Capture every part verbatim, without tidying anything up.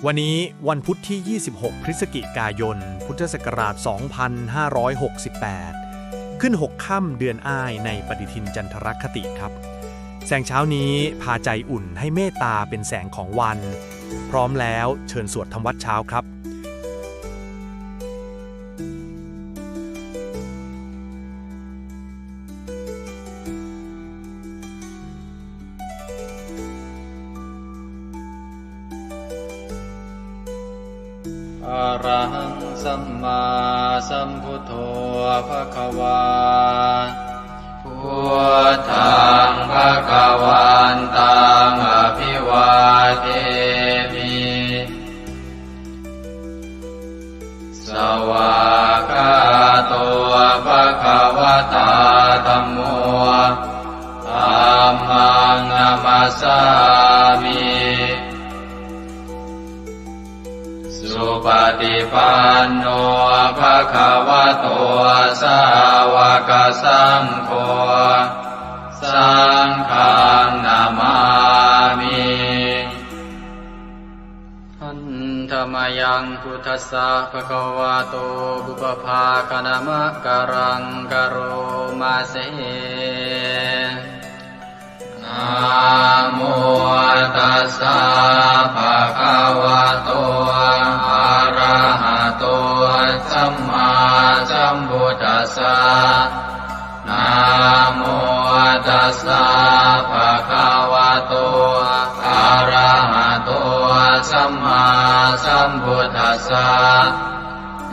วันนี้วันพุธที่ ยี่สิบหก พฤศจิกายน พุทธศักราช สองพันห้าร้อยหกสิบแปด ขึ้น หก ค่ำ เดือนอ้าย ในปฏิทินจันทรคติครับ แสงเช้านี้พาใจอุ่นให้เมตตาเป็นแสงของวัน พร้อมแล้วเชิญสวดทำวัตรเช้าครับ Arahaṃ sammāsambuddho bhagavā. Buddhaṃ bhagavantaṃ abhivādemi. Svākkhāto bhagavatā dhammo. Dhammaṃ namassāmi. Supaṭipanno bhagavato sāvakasaṅgho. Saṅghaṃ namāmi. Handa mayaṃ buddhassa bhagavato pubbabhāganamakāraṃ karoma se. Namo tassa bhagavato arahato sammāsambuddhassa. Namo tassa bhagavato arahato sammāsambuddhassa.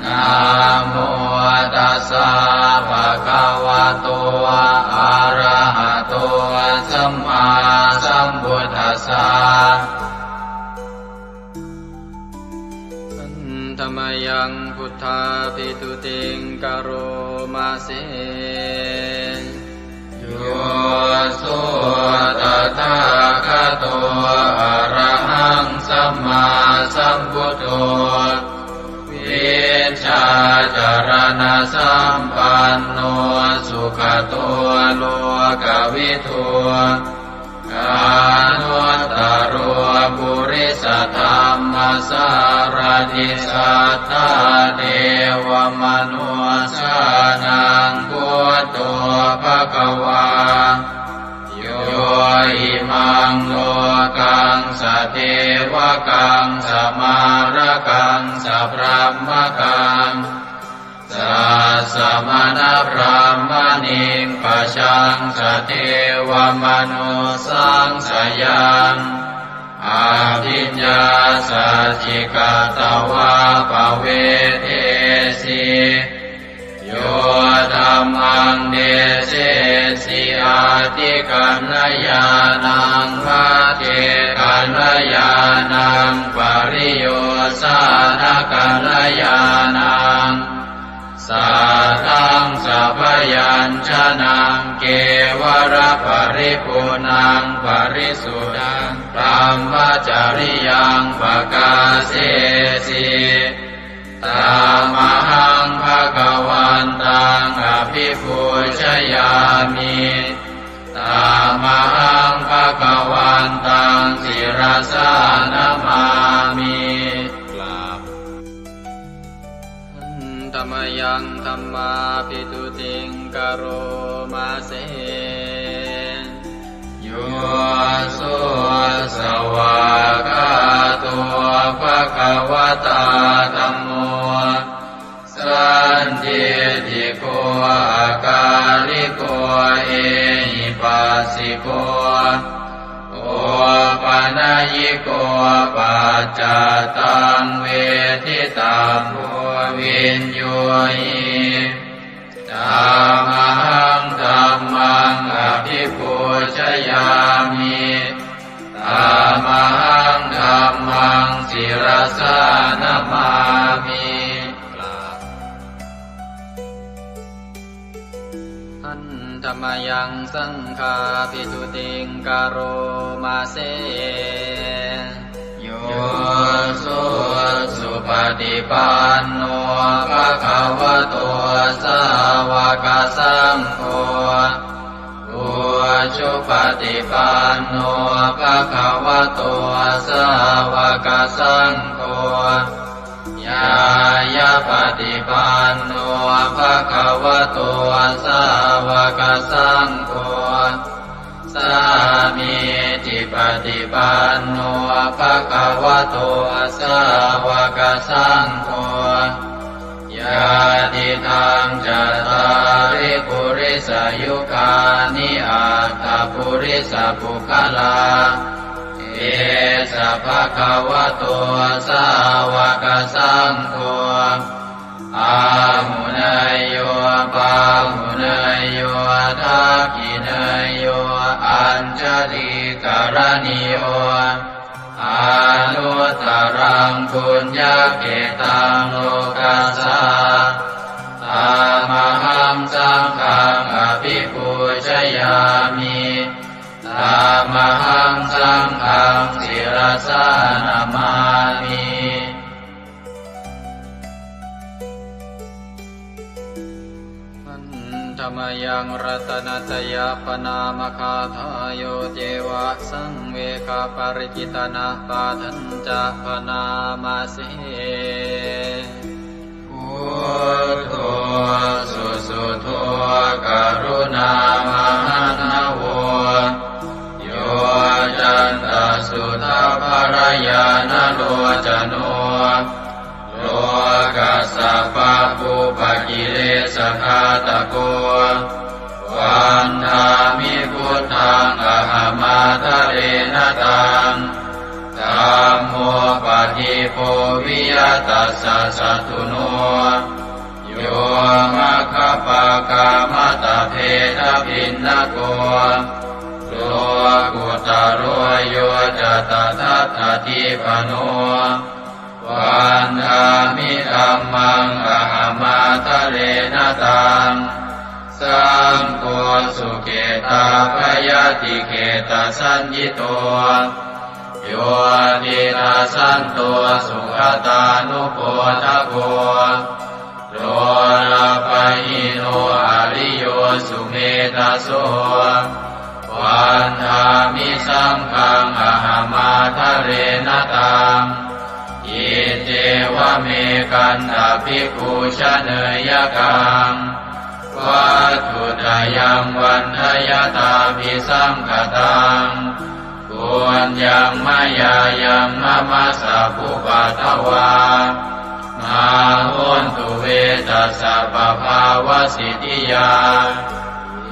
Namo tassa bhagavato arahato sammāsambuddhassa. Handa mayaṃ buddhābhistutiṃ karoma se. Yo so tathāgato arahaṃ sammāsambuddho, vijjācaraṇasampanno sugato lokavidū, anuttaro purisadammasārathi satthā devamanussānaṃ buddho bhagavā. Yo imaṃ lokaṃ sadevakaṃ samārakaṃ sabrahmakaṃ sassamaṇabrāhmaṇiṃ pajaṃ sadevamanussāṃ sayaṃ abhiññāsacchikatvā pavedesi. Yo dhammaṃ desesi atthikaññāṇaṃ paccekakaññāṇaṃ pariyosānakaññāṇaṃ saddaṃ sabyañjanaṃ kevalaparipuṇṇaṃ parisuddhaṃ brahmacariyaṃ pakāsesi. Tamahaṃ bhagavantaṃ abhipūjayāmi. Tamahaṃ bhagavantaṃ sirasā namāmi. กราบ Handa mayaṃ dhammābhistutiṃ karoma se. Yo so svākkhāto bhagavatā dhammo sandiṭṭhiko akāliko ehipassiko opanayiko paccattaṃ veditabbo viññūhi. Tamahaṃ dhammaṃ abhipūjayāmi. Tamahaṃ dhammaṃ sirasā namāmi. กราบ Handa mayaṃ saṅghābhistutiṃ karoma se. Yo so supaṭipanno bhagavato sāva sāvakasaṅgho, ujupaṭipanno bhagavato sāvakasaṅgho, ñāyapaṭipanno bhagavato sāvakasaṅgho, sāmīcipaṭipanno bhagavato sāvakasaṅgho, yadidaṃ cattāri purisayugāni aṭṭha purisapuggalā, esa bhagavato sāvakasaṅgho, āhuneyyo pāhuneyyo dakkhiṇeyyo añjalikaraṇīyo, anuttaraṃ puññakkhettaṃ lokassā. Tamahaṃ saṅghaṃ abhipūjayāmi. Tamahaṃ saṅghaṃ sirasā namāmi. Handa mayaṃ ratanattayappaṇāmagāthā, yo ceva saṃvegaparicittanapāṭhañca bhaṇāma se. Buddho susuddho karuṇāmahaṇṇavo, yoccantasuddhabbarañāṇalocano, lokassa pabbupakilesagāthako, vandāmi buddhaṃ ahamādarena taṃ. Dhammo padīpo viya tassa satthuno, yo maggapākamattabhedabhinnako, lokuttaro yo ca tadattadīpano, vandāmi dhammaṃ ahamādarena taṃ. Saṅgho sukhitapayadikhettasaññito, yo tiṇṇassanto sugatānubodhako, lolapahīno ariyo sumedhaso, vandāmi saṅghaṃ ahamādarena taṃ. Iccevamekantā bhikkhu janeyya kaṃ, vatthuttayaṃ vaḍḍhayattābhisaṅkhataṃ, puññaṃ mayā yaṃ mama sabbupaddavā, mā hontu ve tassa pabhāvasiddhiyā.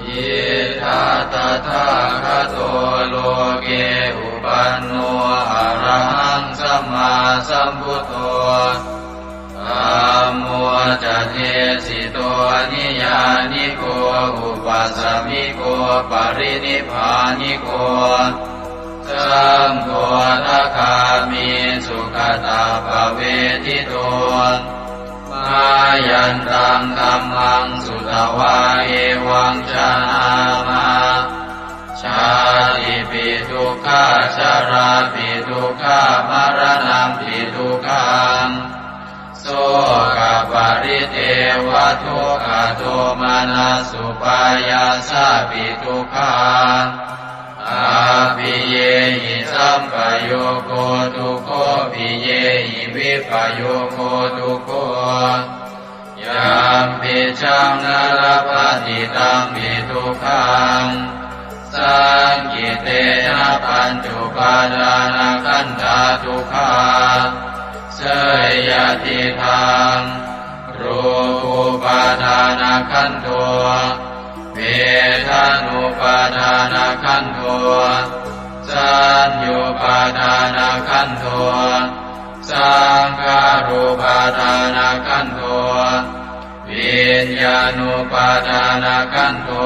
Idha tathāgato loke upanno arahaṃ sammāsambuddho, dhammo ca desito niyyāniko upasamiko parinibbāniko, saṅgho sakāmi sugatappavedito. Mayantaṃ dhammaṃ sutvā evaṃ janāma, jātipi dukkhā jarāpi dukkhā maraṇampi dukkhaṃ, sokaparidevadukkhadomanassupāyāsāpi dukkhā, appiyehi sampayogo dukkho piyehi vippayogo dukkho, yampicchaṃ na labhati tampi dukkhaṃ, saṅkhittena pañcupādānakkhandhā dukkhā. Seyyathidaṃ, rūpupādānakkhandho, vedanupādānakkhandho, saññupādānakkhandho, saṅkhārupādānakkhandho, viññāṇupādānakkhandho.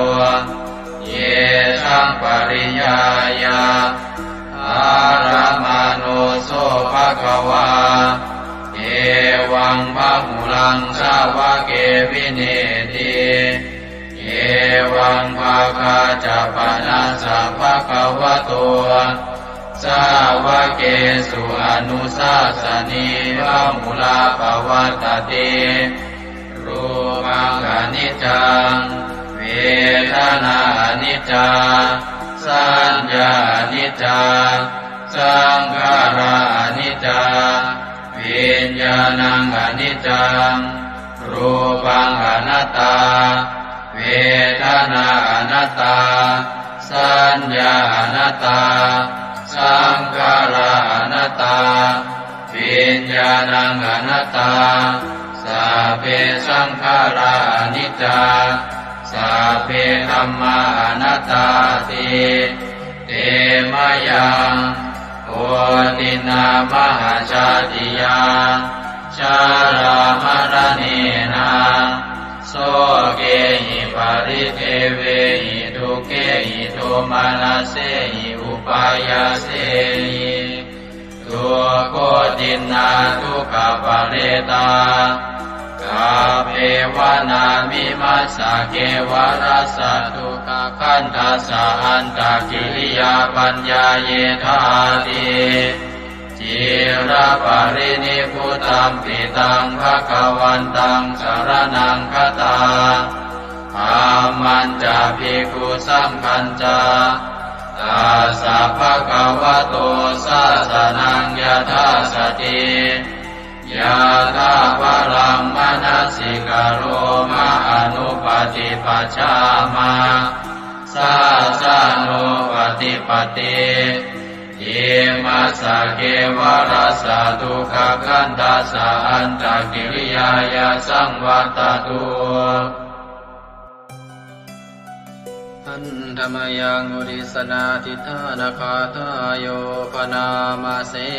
Yesaṃ pariññāya ārāmaṇo so bhagavā, evaṃ bahulaṃ sāvake vineeti. Evaṃ bhāgā ca panassa bhagavato sāvakesu anussāsanī bahulā pavattati. Rūpaṃ khaṇi niccaṃ, vedanā aniccā, saññā aniccā, saṅkhārā aniccā, viññāṇaṃ aniccaṃ, rūpaṃ anattā, vedanā anattā, saññā anattā, saṅkhārā anattā, viññāṇaṃ anattā, sabbe saṅkhārā aniccā, sabbe dhammā anattāti. Te mayaṃ otiṇṇā mahāsātiyā, jarāmaraṇena, sokehi paridevehi dukkhehi domanassehi upāyāsehi, dukkhotiṇṇā dukkhaparetā, kappevāna vimassa kevalassa dukkhakandhassa antakiriyā paññāyedhāti. Ciraparinibbutampi taṃ bhagavantaṃ saraṇaṃ gatā, dhammañca bhikkhusaṅghañca, tassa bhagavato sāsanaṃ yathāsati, yathābalaṃ manasikaroma anuppaṭipajjāma, sāsanūpaṭipatti. Imassa kevalassa dukkhakandhassa antakiriyāya saṃvattatu. Handa mayaṃ uddissanādhiṭṭhānagāthāyo bhaṇāma se.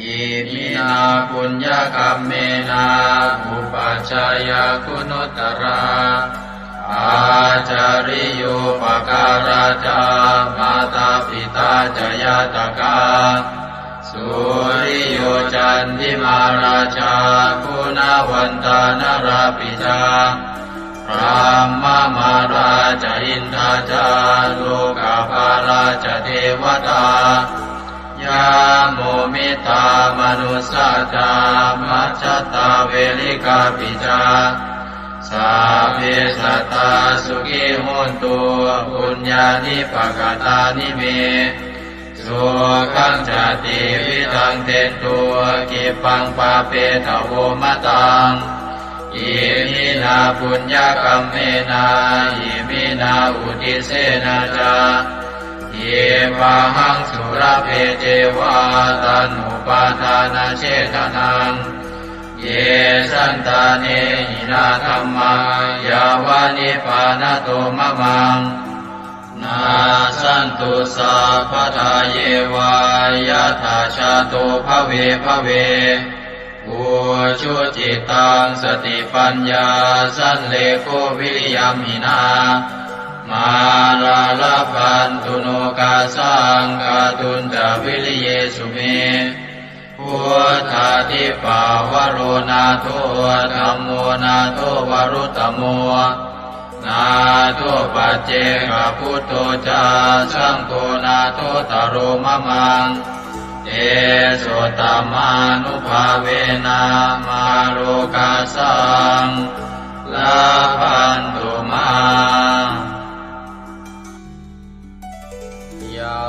Iminā puññakammena upajjhāyā guṇuttarā, ācariyūpakārā ca mātā pitā ca ñātakā, suriyo candimā rājā guṇavantā narāpi ca, brahmamārā ca indā ca lokapālā ca devatā, yamo mittā manussā ca majjhattā verikāpi ca, sabbe sattā sukhī hontu puññāni pakatāni me, sukhañca tividhaṃ dentu khippaṃ pāpetha vomataṃ. Iminā puññakammena iminā uddissena ca khippāhaṃ sulabhe ceva taṇhupādānachedanaṃ. Ye santāne hinā dhammā yāva nibbānato mamaṃ, nassantu sabbadā yeva yattha jāto bhave bhave. Ujucittaṃ satipaññā sallekho viriyamhinā, mārā labhantu nokāsaṃ kātuñca viriyesu me. Buddhādhipavaro nātho, dhammo nātho varuttamo, nātho paccekabuddho ca, saṅgho nāthottaro mamaṃ. Tesottamānubhāvena mārokāsaṃ labhantu mā. Yā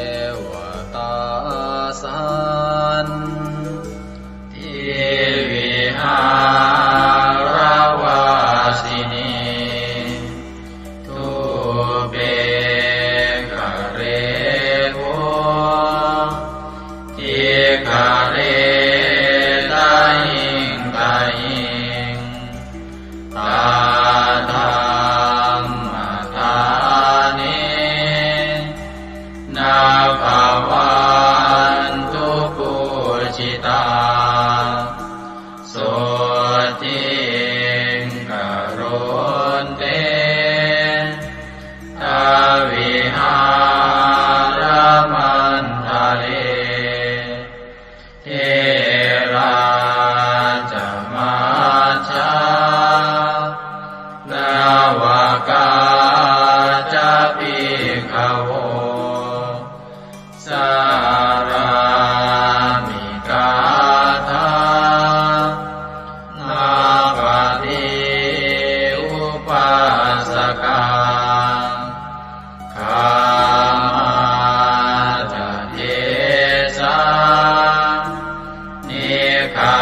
devatā santivihāravāsinī, thūpe ghare bodhighare tahiṃ tahiṃ,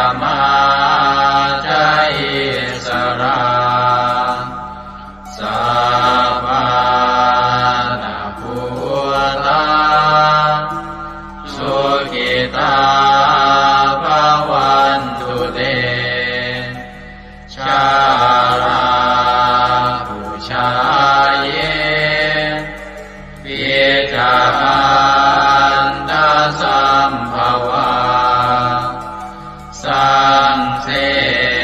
Samā ca issarā, sappāṇabhūtā, sukhitā bhavantu te. Jalābujā yepi ca aṇḍasambhavā, saṃsedajātā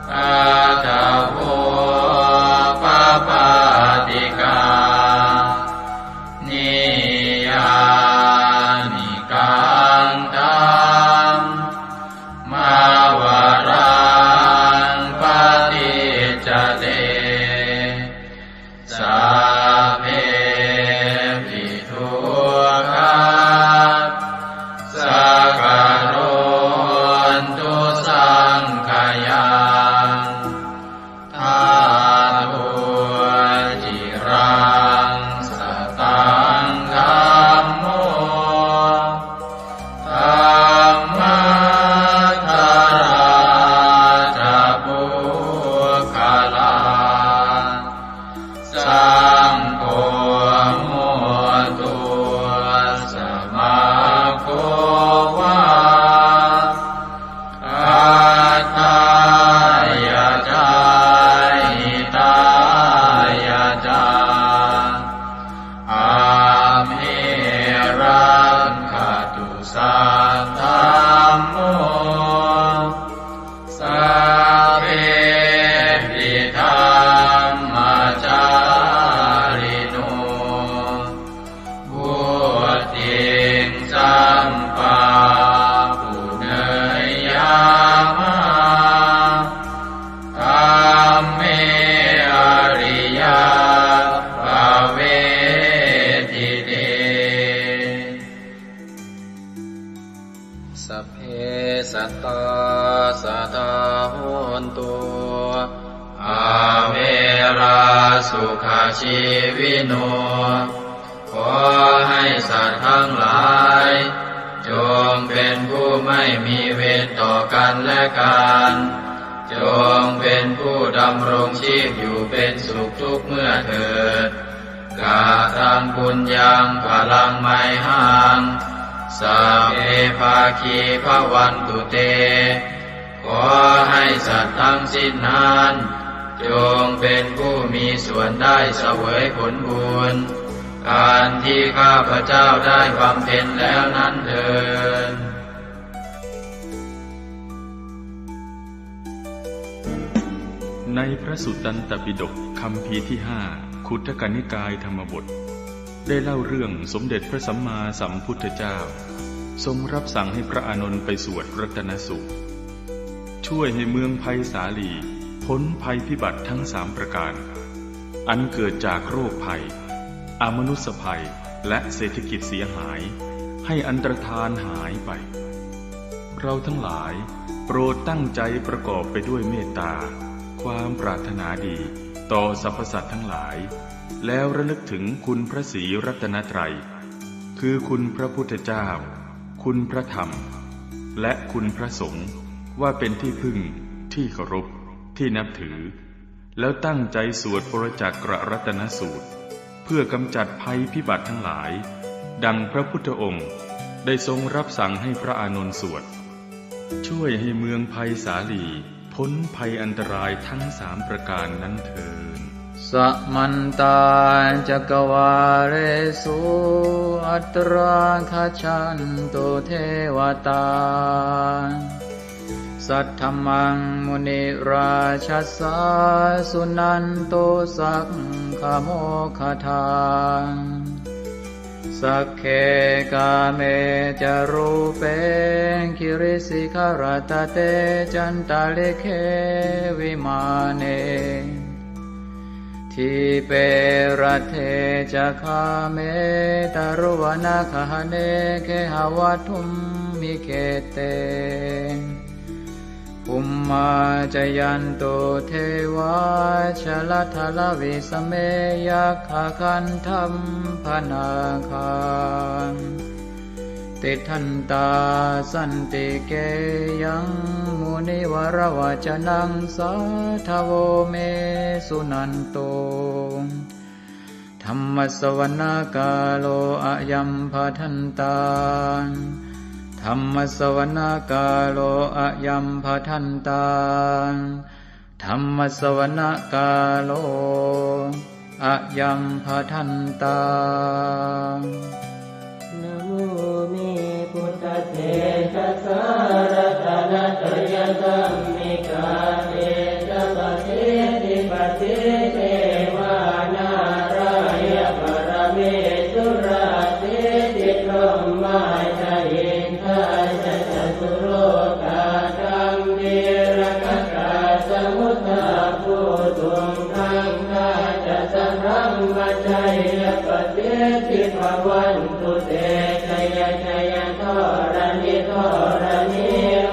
athavopapātikā, niyyānikaṃ dhammavaraṃ paṭicca te, sabbepi dukkhā saṅkarontu saṅkhayaṃ. Ṭhātu ciraṃ sataṃ dhammo, dhammaddharā ca puggalā, saṅgho hotu samaggo va, atthāya ca hitāya ca. Amhe rakkhatu saddhammo, sabbepi dhammacārino, vuḍḍhiṃ sampāpuṇeyyāma, dhamme ariyappavedite. Sabbe sattā sadā hontu, averā sukhajīvino. ขอให้สัตว์ทั้งหลาย จงเป็นผู้ไม่มีเวรต่อกันและกัน จงเป็นผู้ดำรงชีพอยู่เป็นสุขทุกเมื่อเถิด Kataṃ puññaṃ phalaṃ mayhaṃ, sabbe bhāgī bhavantu te. ขอให้สัตว์ทั้งสิ้นนั้น จงเป็นผู้มีส่วนได้เสวยผลบุญ อันที่ข้าพเจ้าได้บำเพ็ญแล้วนั้นเทอญ ในพระสุตตันตปิฎกคัมภีร์ที่ห้า ขุททกนิกายธรรมบท ได้เล่าเรื่องสมเด็จพระสัมมาสัมพุทธเจ้า ทรงรับสั่งให้พระอานนท์ไปสวดรัตนสูตร ช่วยให้เมืองไพศาลีพ้นภัยพิบัติทั้งสามประการ อันเกิดจากโรคภัย อมนุสสภัย และเศรษฐกิจเสียหาย ให้อันตรธานหายไป เราทั้งหลายโปรดตั้งใจประกอบไปด้วยเมตตา ความปรารถนาดีต่อสรรพสัตว์ทั้งหลาย แล้วระลึกถึงคุณพระศรีรัตนตรัย คือคุณพระพุทธเจ้า คุณพระธรรม และคุณพระสงฆ์ ว่าเป็นที่พึ่ง ที่เคารพ ที่นับถือ แล้วตั้งใจสวดปรจจักรรัตนสูตร เพื่อกำจัดภัยพิบัติทั้งหลาย ดังพระพุทธองค์ได้ทรงรับสั่งให้พระอานนท์สวด ช่วยให้เมืองไพศาลีพ้นภัยอันตรายทั้งสามประการนั้นเทอญ Samantā cakkavāḷesu atrāgacchantu devatā. Saddhammaṃ munirājassa suṇantu saggamokkhadaṃ. Sagge kāme ca rūpe girisikharataṭe cantalikkhe vimāne. Dīpe raṭṭhe ca gāme taruvanagahane gehavatthumhi khette. Bhummā cāyantu devā jalathalavisame yakkhagandhabbanāgā. tiṭṭhantā santike yaṃ munivaravacanaṃ sādhavo me suṇantu. Dhammassavanakālo ayambhadantā. Dhammassavanakālo ayambhadantā. Dhammassavanakālo ayambhadantā. Namo me buddhatejasā ratanattayadhammikā tejapasiddhi pasīdevā nārāya paramesurā siddhibrahmā ca indā ca catulokā gambhīrakkhakā samuddā bhūtuṃ gaṅgā ca sabrahmajayya pasiddhi bhavantu te. Jaya jaya dharaṇi dharaṇī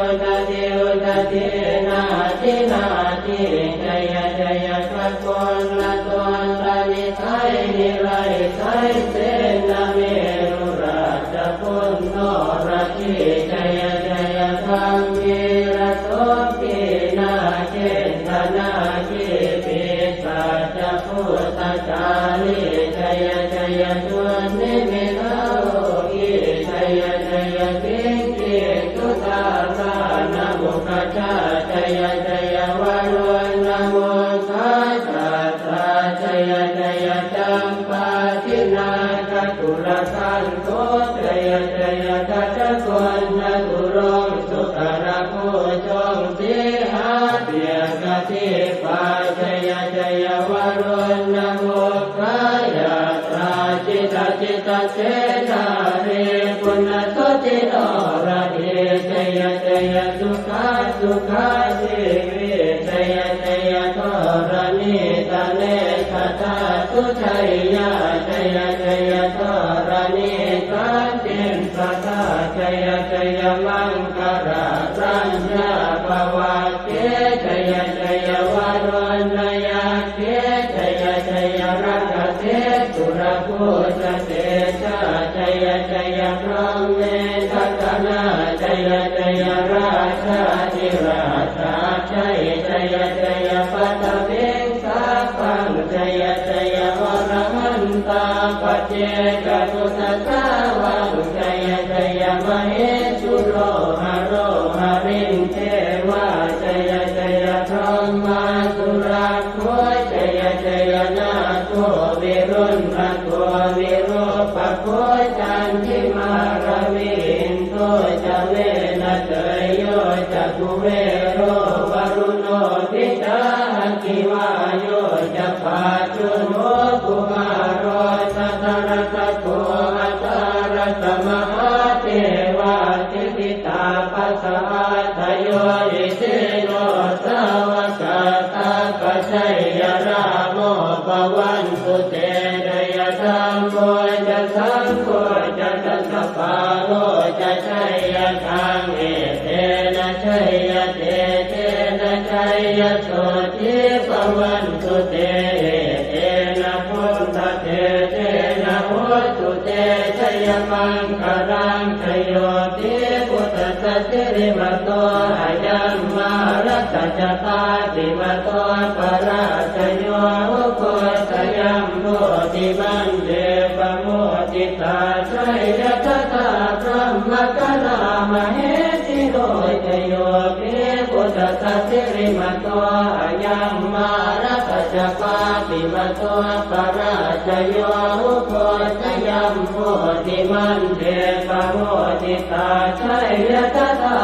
udadhi udadhī nadi nadī jaya jaya gaganalatantanisai nirayasai senamerurājaguṇ noradī jaya jaya gambhīrasombhī nāgendanāgī pisācabhūtakālī jaya jaya dunnimittarogī jaya jaya siṅgī sudādānamukhajā jaya jaya varuṇamukhasātrā jaya jaya campādināgakulagantho jaya jaya gajagaṇaturaṅga sukarabhujaṅga sīhabyagghadīpā jaya jaya varuṇamukhayātrā jita jita senārī guṇasudhi noradī jaya jaya sukhā sukhā jīvī jaya jaya dharaṇītale sadā sujayyā jaya jaya dharaṇī santin sadā jaya jaya maṅkarāraññā bhavagge jaya jaya varuṇayakkhe jaya jaya rakkhase surabhujatejā jaya jaya brahmendagaṇā jaya jaya rājādhirājasājjai jaya jaya paṭhaviṃ sabbaṃ jaya jaya arahantā paccekabuddhasāvaṃ jaya jaya mahesuro haro harindevā jaya jaya brahmā surakkho jaya jaya nāgo viruḷhako virūpakkho candimā ravi indo ca venateyyo ca kuvero varuṇopi ca aggi vāyo ca pājuṇho kumāro dhataraṭṭhako aṭṭhārasa mahādevā siddhitāpasa-ādayo isino sāvakā sabbā jaya rāmo bhavantu te. Jaya dhammo ca saṅgho ca dasapālo ca jayakaṃ etena jayatejena jayasotthī bhavantu te. Etena buddhatejena hotu te jayamaṅgalaṃ. Jayo pi buddhassa sirīmato ayaṃ mārassa ca pāpimato parājayo ugghosayuṃ bodhimaṇḍe pamoditā jaya tadā brahmagaṇā mahesino. Jayo pi buddhassa sirīmato ayaṃ mārassa ca pāpimato parājayo ugghosayuṃ bodhimaṇḍe pamoditā jaya tadā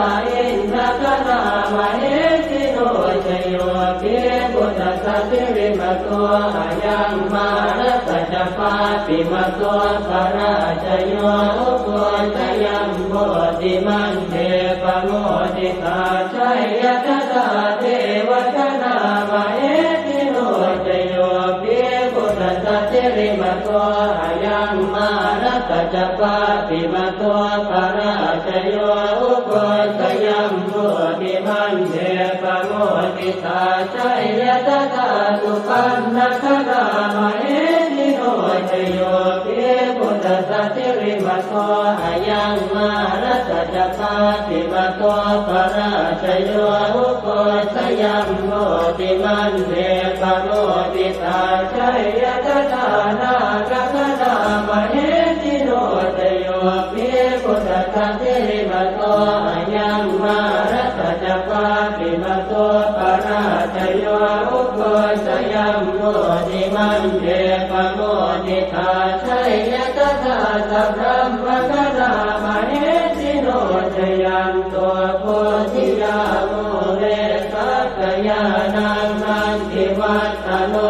indagaṇā mahesino. Jayo pi buddhassa sirīmato ayaṃ mārassa ca pāpimato parājayo ugghosayuṃ bodhimaṇḍe pamoditā jaya tadā devagaṇā mahesino. Jayo pi buddhassa sirīmato ayaṃ mārassa ca pāpimato parājayo ugghosayuṃ bodhimaṇḍe pamoditā jaya tadā supaṇṇagaṇā mahesino. Jayo pi buddhassa sirīmato ayaṃ mā Mārassa ca pāpimato parājayo, ugghosayuṃ bodhimaṇḍe pamoditā, jaya tadā nāgagaṇā mahesino. Jayo hi buddhassa sirīmato ayaṃ, mārassa ca pāpimato parājayo, ugghosayuṃ bodhimaṇḍe pamoditā, jaya tadā sabrahmagaṇā mahesino. Jayanto bodhiyā mūle sakyānaṃ nandivaḍḍhano,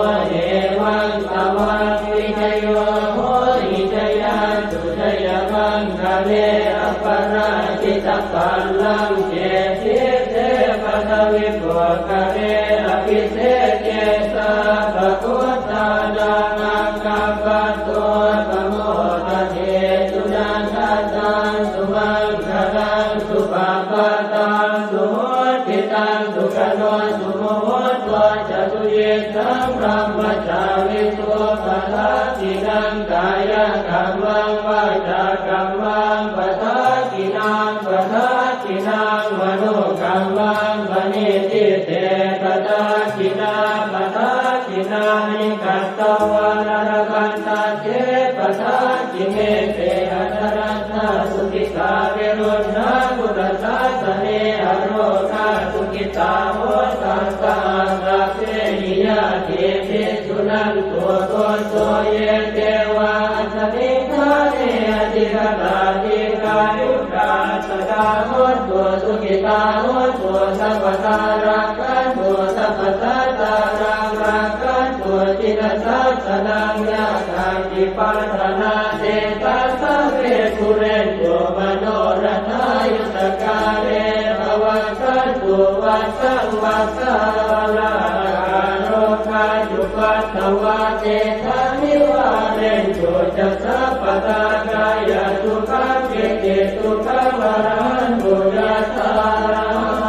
evaṃ tvaṃ vijayo hohi jayassu jayamaṅgale, aparājitapallaṅke sīse paṭhavipokkhare, abhiseke sabbabuddhānaṃ aggappatto pamodati. Sunakkhattaṃ sumaṅgalaṃ supabhātaṃ suhuṭṭhitaṃ, sukhaṇo sumuhutto ca suyiṭṭhaṃ brahmacārisu, padakkhiṇaṃ kāyakammaṃ vācākammaṃ padakkhiṇaṃ, padakkhiṇaṃ manokammaṃ paṇidhī te padakkhiṇā, padakkhiṇāni katvāna labhantatthe padakkhiṇe. Te atthaladdhā sukhitā viruḷhā buddhasāsane, arogā sukhitā hotha saha sabbehi ñātibhi. Suṇantu bhonto ye devā asmiṃ ṭhāne adhigatā, dīghāyukā sadā hontu, sukhitā hontu sabbadā, rakkhantu sabbasattānaṃ, rakkhantu jinasāsanaṃ. Yā kāci patthanā tesaṃ sabbe pūrentu manorathā, yuttakāle pavassantu vassaṃ vassā, ālāhakā rogā cupaddavā tesaṃ nivārentu ca sabbadā, kāyasukhaṃ cittisukhaṃ arahantu yathārahaṃ.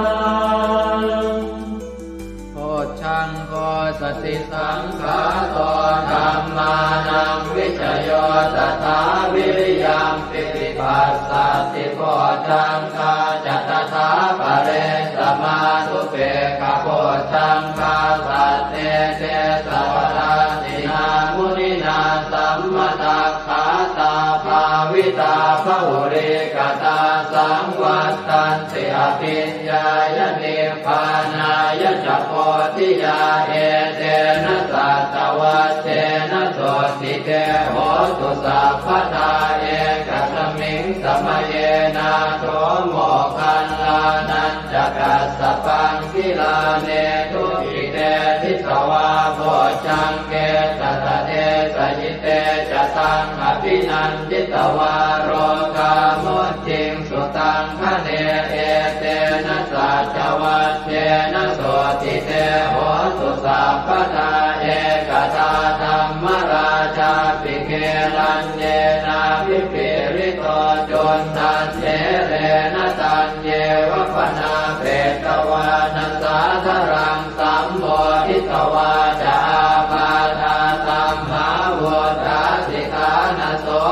Bojjhaṅgo satisaṅkhāto dhammānaṃ vicayo tathā, viriyampīti passaddhi bojjhaṅgā ca tathāpare, samādhupekkhabojjhaṅgā sattete sabbadassinā, muninā sammadakkhātā bhāvitā bahulīkatā, saṃvattanti abhiññāya nibbānāya ca bodhiyā. Etena saccavajjena sotthi te hotu sabbadā, ekasmiṃ samaye nātho moggallānañca kassapaṃ, gilāne dukkhite disvā bojjhaṅge satta desayi. Te ca taṃ abhinanditvā rogā mucciṃsu taṅkhaṇe. Etena saccavajjena sotthi te hotu sabbadā, ekadā dhammarājāpi gelaññenābhipīḷito, cundattherena taññeva bhaṇāpetvāna sādaraṃ, sammoditvā ca ābādhā tamhā vuṭṭhāsi ṭhānaso.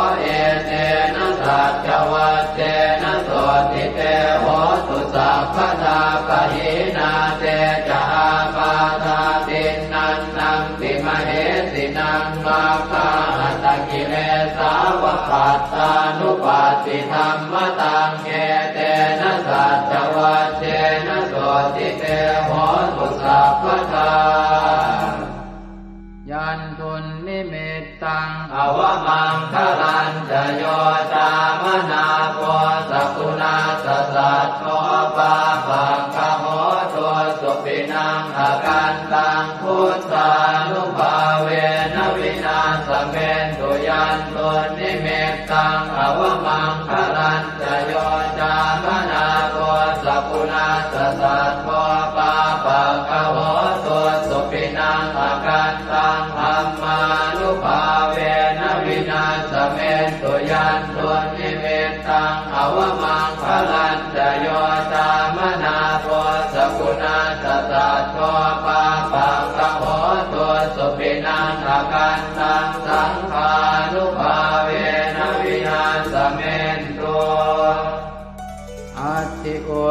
Etena saccavajjena sotthi te hotu sabbadā, pahīnā te ca ābādhā tiṇṇannampi mahesinaṃ, maggāhatakilesāva pattānuppattidhammataṃ. Etena saccavajjena sotthi te hotu sabbadā. Yandunnimittaṃ avamaṅgalañca yo cāmanāpo sakuṇassa saddo, pāpaggaho dussupinaṃ akantaṃ, buddhānubhāvena vināsamentu. Yandunnimittaṃ avamaṅgalañca yo cāmanāpo sakuṇassa saddo, pāpaggaho dussupinaṃ akantaṃ, dhammānubhāvena vināsamentu. Yandunnimittaṃ avamaṅgalañca yo cāmanāpo sakuṇassa saddo, pāpaggaho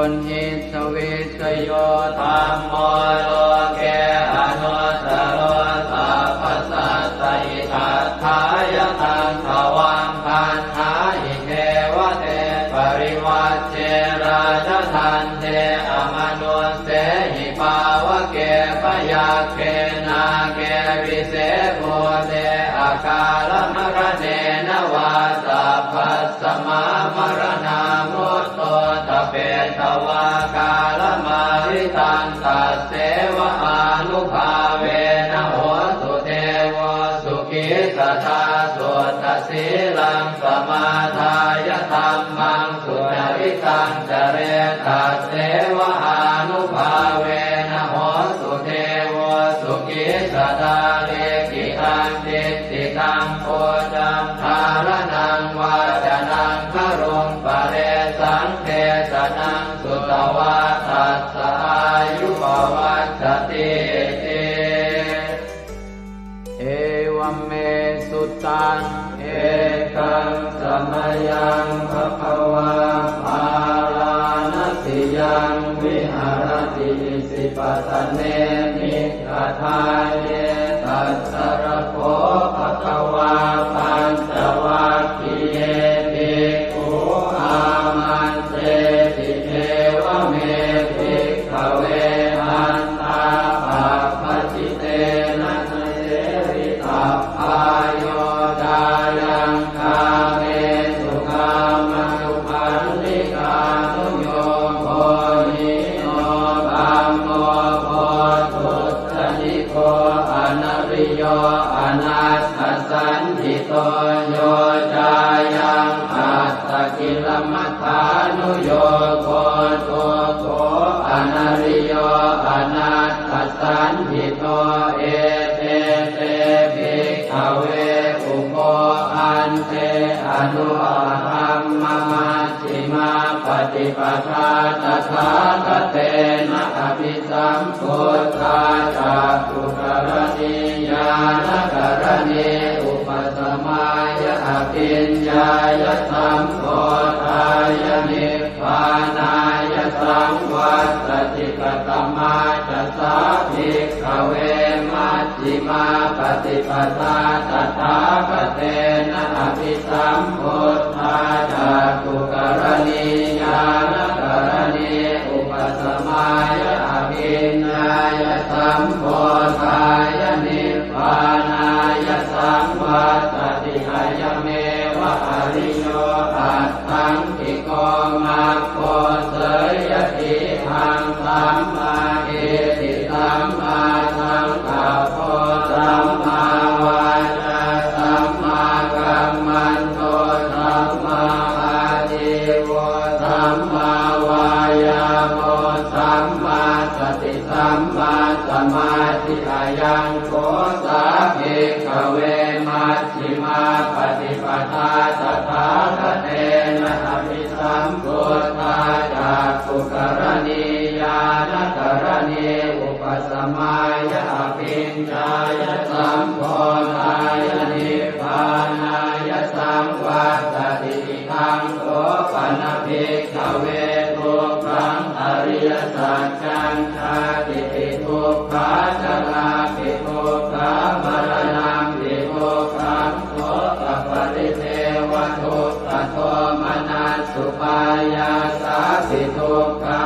Uṇhissa vijjayo dhammo loke anuttaro sabbasattahitatthāya taṃ tvaṃ gaṇhāhi devate parivajje rājadaṇḍe amanussehi pāvake byagghe nāge vise bhūte akālamaraṇena vā sabbasmā maraṇā mutto ṭhapetvā kālamāritaṃ tasseva ānubhāvena hotu devo sukhī sadā. Suddhasīlaṃ samādāya dhammaṃ sucaritaṃ care tasseva ānubhāvena hotu devo sukhī sadā. Likkhitaṃ cintitaṃ pūjaṃ dhāraṇaṃ vācanaṃ garuṃ paresaṃ desanaṃ sutvā tassa āyu pavaḍḍhatīti. Evaṃ me sutaṃ. Ekaṃ samayaṃ bhagavā bārāṇasiyaṃ viharati isipatane migadāye. Tatra kho bhagavā pañcavaggiye bhikkhū āmantesi: Evaṃ me bhikkhave antā pabbajitena na sevitabbā. Yo cāyaṃ kāmesu kāmasukhallikānuyogo hīno gammo pothujjaniko anariyo anatthasañhito, yo cāyaṃ attakilamathānuyogo dukkho anariyo anatthasañhito, ete te bhikkhave ubho ante anupagamma majjhimā paṭipadā tathāgatena abhisambuddhā cakkhukaraṇī ñāṇakaraṇī upasamāya abhiññāya sambodhāya nibbānāya saṃvattati. Katamā ca sā bhikkhave maj jhimā paṭipadā tathāgatena abhisambuddhā cakkhukaraṇī ñāṇakaraṇī upasamāya abhiññāya sambodhāya nibbānāya saṃvattati. Ayameva ariyo aṭṭhaṅgiko maggo, seyyathīdaṃ: sammādiṭṭhi sammāsaṅkappo sammāvācā sammākammanto sammāājīvo sammāvāyāmo sammāsati sammāsamādhi. Ayaṃ kho sā bhikkhave maj jhimā paṭipadā tathāgatena abhisambuddhā cakkhukaraṇī ñāṇakaraṇī upasamāya abhiññāya sambodhāya nibbānāya saṃvattati. Idaṃ kho pana bhikkhave dukkhaṃ ariyasaccaṃ: jātipi dukkhā jarāpi dukkhā maraṇampi dukkhaṃ sokaparidevadukkhadomanassupāyāsāpi dukkhā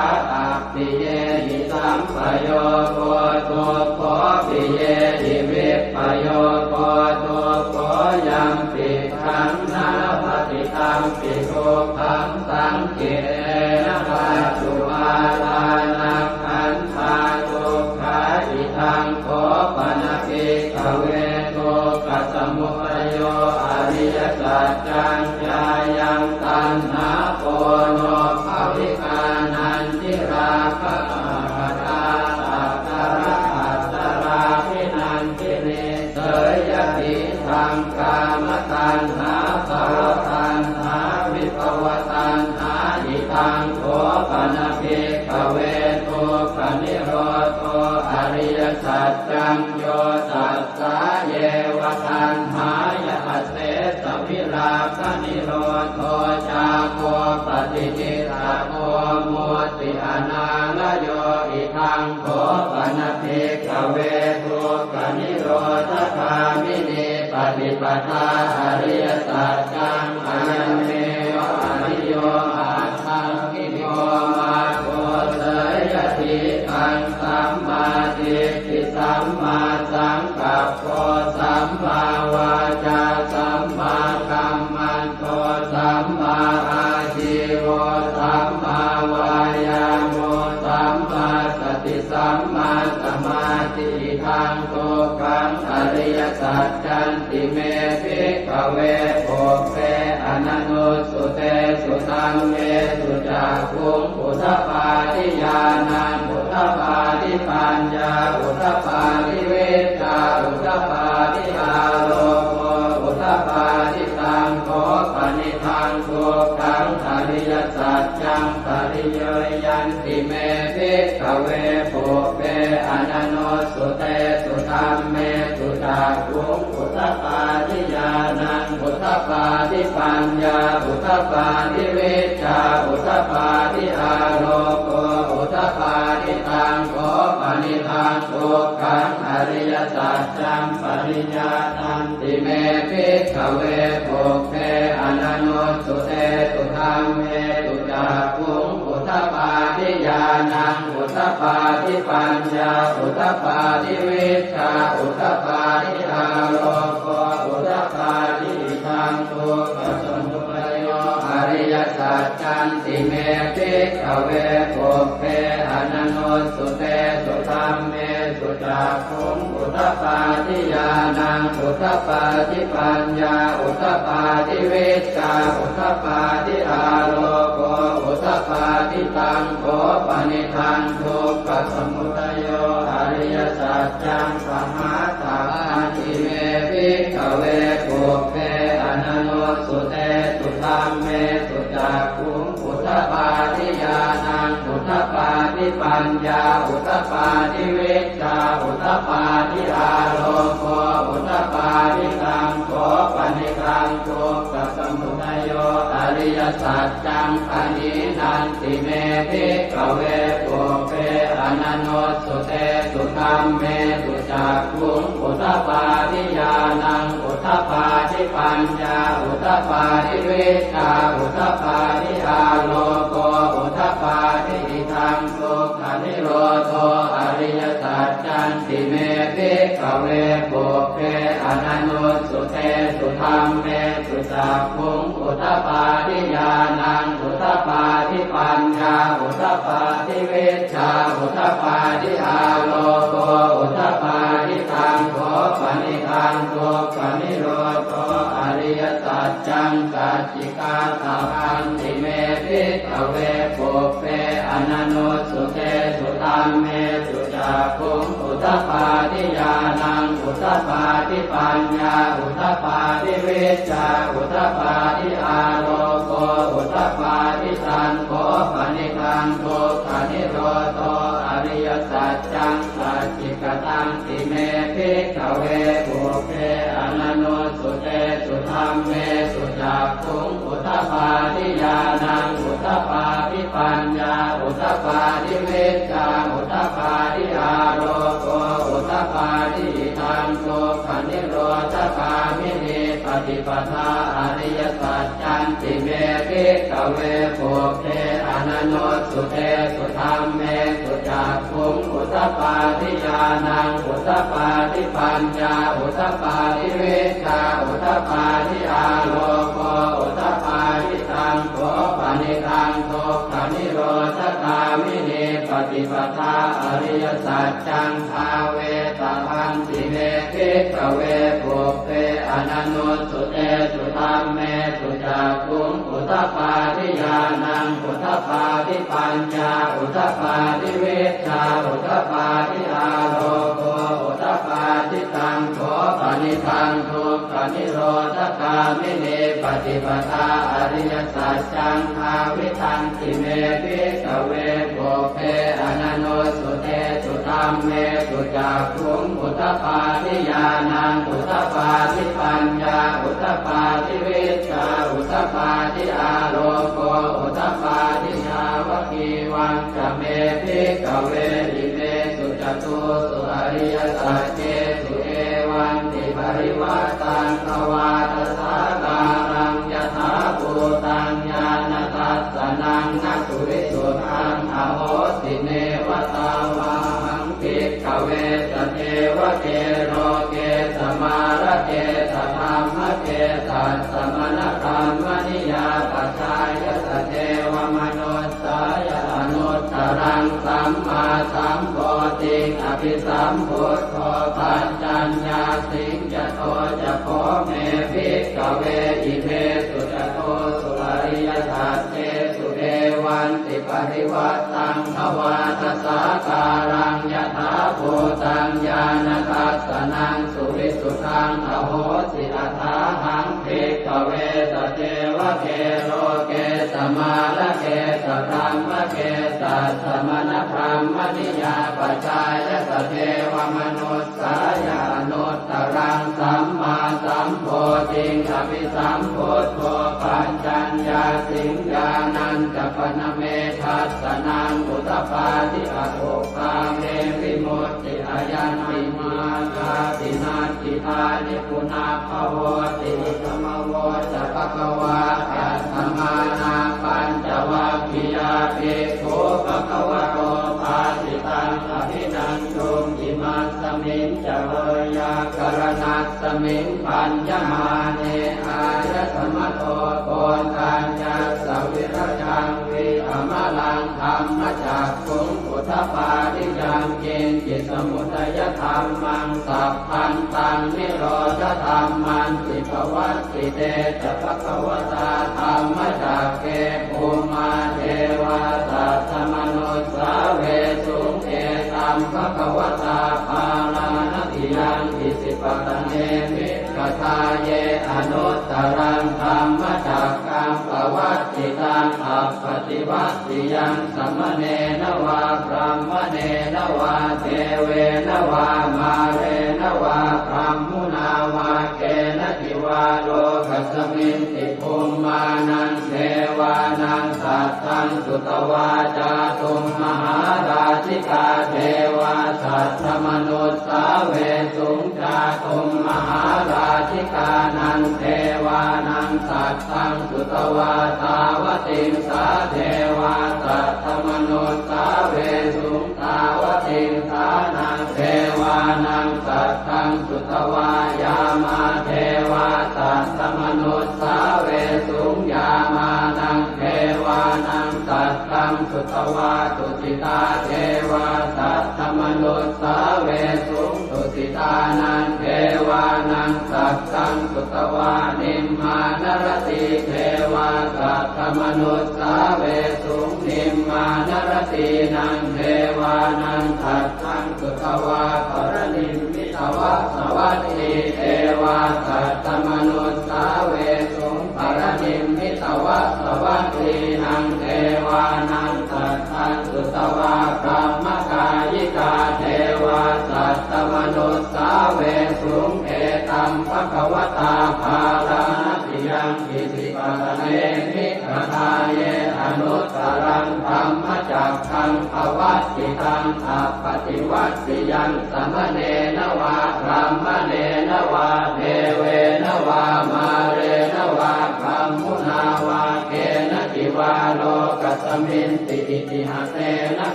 appiyehi sampayogo dukkho piyehi vippayogo dukkho yampicchaṃ na labhati tampi dukkhaṃ saṅkhittena pañcupādānakkhandhā dukkhā. Idaṃ kho pana bhikkhave dukkhasamudayo ariyasaccaṃ: yāyaṃ taṇhā ponobbhavikā nandirāgasahagatā tatra atatābhinandinī, seyyathīdaṃ: kāmataṇhā bhavataṇhā vibhavataṇhā. Idaṃ kho pana bhikkhave dukkhanirodho ariyasaccaṃ: yo tassāyeva taṇhāya asesavirāganirodho cāgo paṭinissaggo mutti anālayo. Idaṃ kho pana bhikkhave dukkhanirodhagāminī paṭipadā ariyasaccaṃ, ayameva ariyo aṭṭhaṅgiko maggo, seyyathīdaṃ: sammādiṭṭhi sammāsaṅkappo sammāvācā sammākammanto sammāājīvo sammāvāyāmo sammāsati sammāsamādhi. Idaṃ dukkhaṃ ariyasaccanti me bhikkhave pubbe ananussutesu dhammesu cakkhuṃ udapādi ñāṇaṃ udapādi paññā udapādi vijjā udapādi āloko udapādi. Taṃ kho panidaṃ dukkhaṃ ariyasaccaṃ pariññeyyanti me bhikkhave pubbe ananussutesu dhammesu cakkhuṃ udapādi ñāṇaṃ udapādi paññā udapādi vijjā udapādi āloko udapādi. Taṃ kho panidaṃ dukkhaṃ ariyasaccaṃ pariññātanti me bhikkhave pubbe ananussutesu dhammesu cakkhuṃ udapādi ñāṇaṃ udapādi paññā udapādi vijjā udapādi āloko udapādi. Idaṃ dukkhasamudayo ariyasaccanti me bhikkhave pubbe ananussutesu dhammesu cakkhuṃ udapādi ñāṇaṃ udapādi paññā udapādi vijjā udapādi āloko udapādi. Taṃ kho panidaṃ dukkhasamudayo ariyasaccaṃ pahātabbanti me bhikkhave pubbe ananussutesu dhammesu cakkhuṃ udapādi ñāṇaṃ udapādi paññā udapādi vijjā udapādi āloko udapādi. Taṃ kho panidaṃ dukkhasamudayo ariyasaccaṃ pahīnanti me bhikkhave pubbe ananussutesu dhammesu cakkhuṃ udapādi ñāṇaṃ udapādi paññā udapādi vijjā udapādi āloko udapādi. Idaṃ dukkhanirodho ariyasaccanti me bhikkhave pubbe ananussutesu dhammesu cakkhuṃ udapādi ñāṇaṃ udapādi paññā udapādi vijjā udapādi āloko udapādi. Taṃ kho panidaṃ dukkhanirodho ariyasaccaṃ sacchikātabbanti me bhikkhave pubbe ananussutesu dhammesu cakkhuṃ udapādi ñāṇaṃ udapādi paññā udapādi vijjā udapādi āloko udapādi. Taṃ kho panidaṃ dukkhanirodho ariyasaccaṃ sacchikatanti me bhikkhave pubbe ananussutesu dhammesu cakkhuṃ udapādi ñāṇaṃ udapādi paññā udapādi vijjā udapādi āloko udapādi. Idaṃ dukkhanirodhagāminī paṭipadā ariyasaccanti me bhikkhave pubbe ananussutesu dhammesu cakkhuṃ udapādi ñāṇaṃ udapādi paññā udapādi vijjā udapādi āloko udapādi. Taṃ kho panidaṃ dukkhanirodhagāminī paṭipadā ariyasaccaṃ bhāvetabbanti me bhikkhave pubbe ananussutesu dhammesu cakkhuṃ udapādi ñāṇaṃ udapādi paññā udapādi vijjā udapādi āloko udapādi. Taṃ kho panidaṃ dukkhanirodhagāminī paṭipadā ariyasaccaṃ bhāvitanti me bhikkhave pubbe ananussutesu dhammesu cakkhuṃ udapādi ñāṇaṃ udapādi paññā udapādi vijjā udapādi āloko udapādi. Yāvakīva ca me bhikkhave imesu catūsu ariyasaccesu evantiparivaṭṭaṃ dvādasākāraṃ yathābhūtaṃ ñāṇadassanaṃ na suvisuddhaṃ ahosi. Neva tāvāhaṃ bhikkhave sadevake loke samārake sadhammake sassamaṇabrāhmaṇiyā pajāya sadevamanussāya anuttaraṃ sammāsambodhiṃ abhisambuddho paccaññāsiṃ. Yato ca kho me bhikkhave imesu catūsu ariyasaccesu evantiparivaṭṭaṃ dvādasākāraṃ yathābhūtaṃ ñāṇadassanaṃ suvisuddhaṃ ahosi. Athāhaṃ bhikkhave sadevake loke samārake sadhammake sassamaṇabrāhmaṇiyā pajāya sadevamanussāya anuttaraṃ sammāsambodhiṃ abhisambuddho paccaññāsiṃ. Ñāṇañca pana me dassanaṃ udapādi: akuppā me vimutti, ayaṃ nibbānāti, natthidāni punabbhavoti. Idamavoca bhagavā. Attamanā pañcavaggiyā bhikkhū bhagavato bhāsitaṃ abhinanduṃ. Imasmiñca veyyākaraṇasmiṃ bhaññamāne āyasmato Koṇḍaññassa virajaṃ vītamalaṃ dhammacakkhuṃ udapādi: yaṅkiñci samudayadhammaṃ sabbantaṃ nirodhadhammanti. Pavattite ca bhagavatā dhammacakke bhummā devā saddamanussāvesuṃ: etaṃ bhagavatā Bārāṇasiyaṃ Isipatane Migadāye anuttaraṃ dhammacakkaṃ pavattitaṃ appaṭivattiyaṃ samaṇena vā brāhmaṇena vā devena vā mārena vā brahmunā vā kenaci vā lokasminti. Bhummānaṃ devānaṃ saddaṃ sutvā cātummahārājikā devā saddamanussāvesuṃ. Cātummahārājikānaṃ devānaṃ saddaṃ sutvā tāvatiṃsā devā saddamanussāvesuṃ. Tāvatiṃsānaṃ devānaṃ saddaṃ sutvā yāmā devā saddamanussāvesuṃ. Yāmānaṃ devānaṃ saddaṃ sutvā tusitā devā saddamanussāvesuṃ. Tusitānaṃ devānaṃ saddaṃ sutvā nimmānaratī devā saddamanussāvesuṃ. Nimmānaratīnaṃ devānaṃ saddaṃ sutvā paranimmitavasavattī devā saddamanussāvesuṃ. Paranimmitavasavattīnaṃ devānaṃ saddaṃ sutvā brahmakāyikā devā saddamanussāvesuṃ. Etaṃ bhagavatā Bārāṇasiyaṃ Isipatane Migadāye anuttaraṃ dhammacakkaṃ pavattitaṃ appaṭivattiyaṃ samaṇena vā brāhmaṇena vā devena vā mārena vā brahmunā vā kenaci vā lokasminti. Itiha tena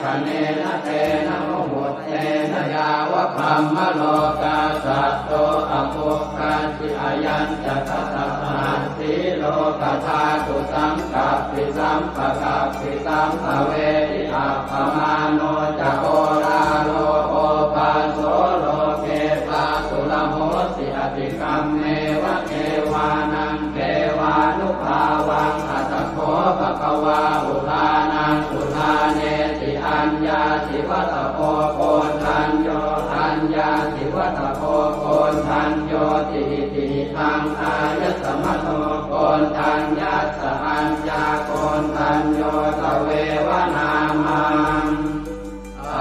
khaṇena tena muhuttena yāva brahmalokā saddo abbhuggacchi. Ayañca dasasahassī lokadhātu saṅkappi sampakappi sampavedhi. Appamāṇo ca oḷāro obhāso loke pāturahosi atikkammeva devānaṃ devānubhāvaṃ. Atha kho bhagavā udānaṃ udānesi: aññāsi vata bho Koṇḍañño, aññāsi vata bho Koṇḍaññoti. Itihidaṃ āyasmato Koṇḍaññassa aññākoṇḍañño tveva nāmaṃ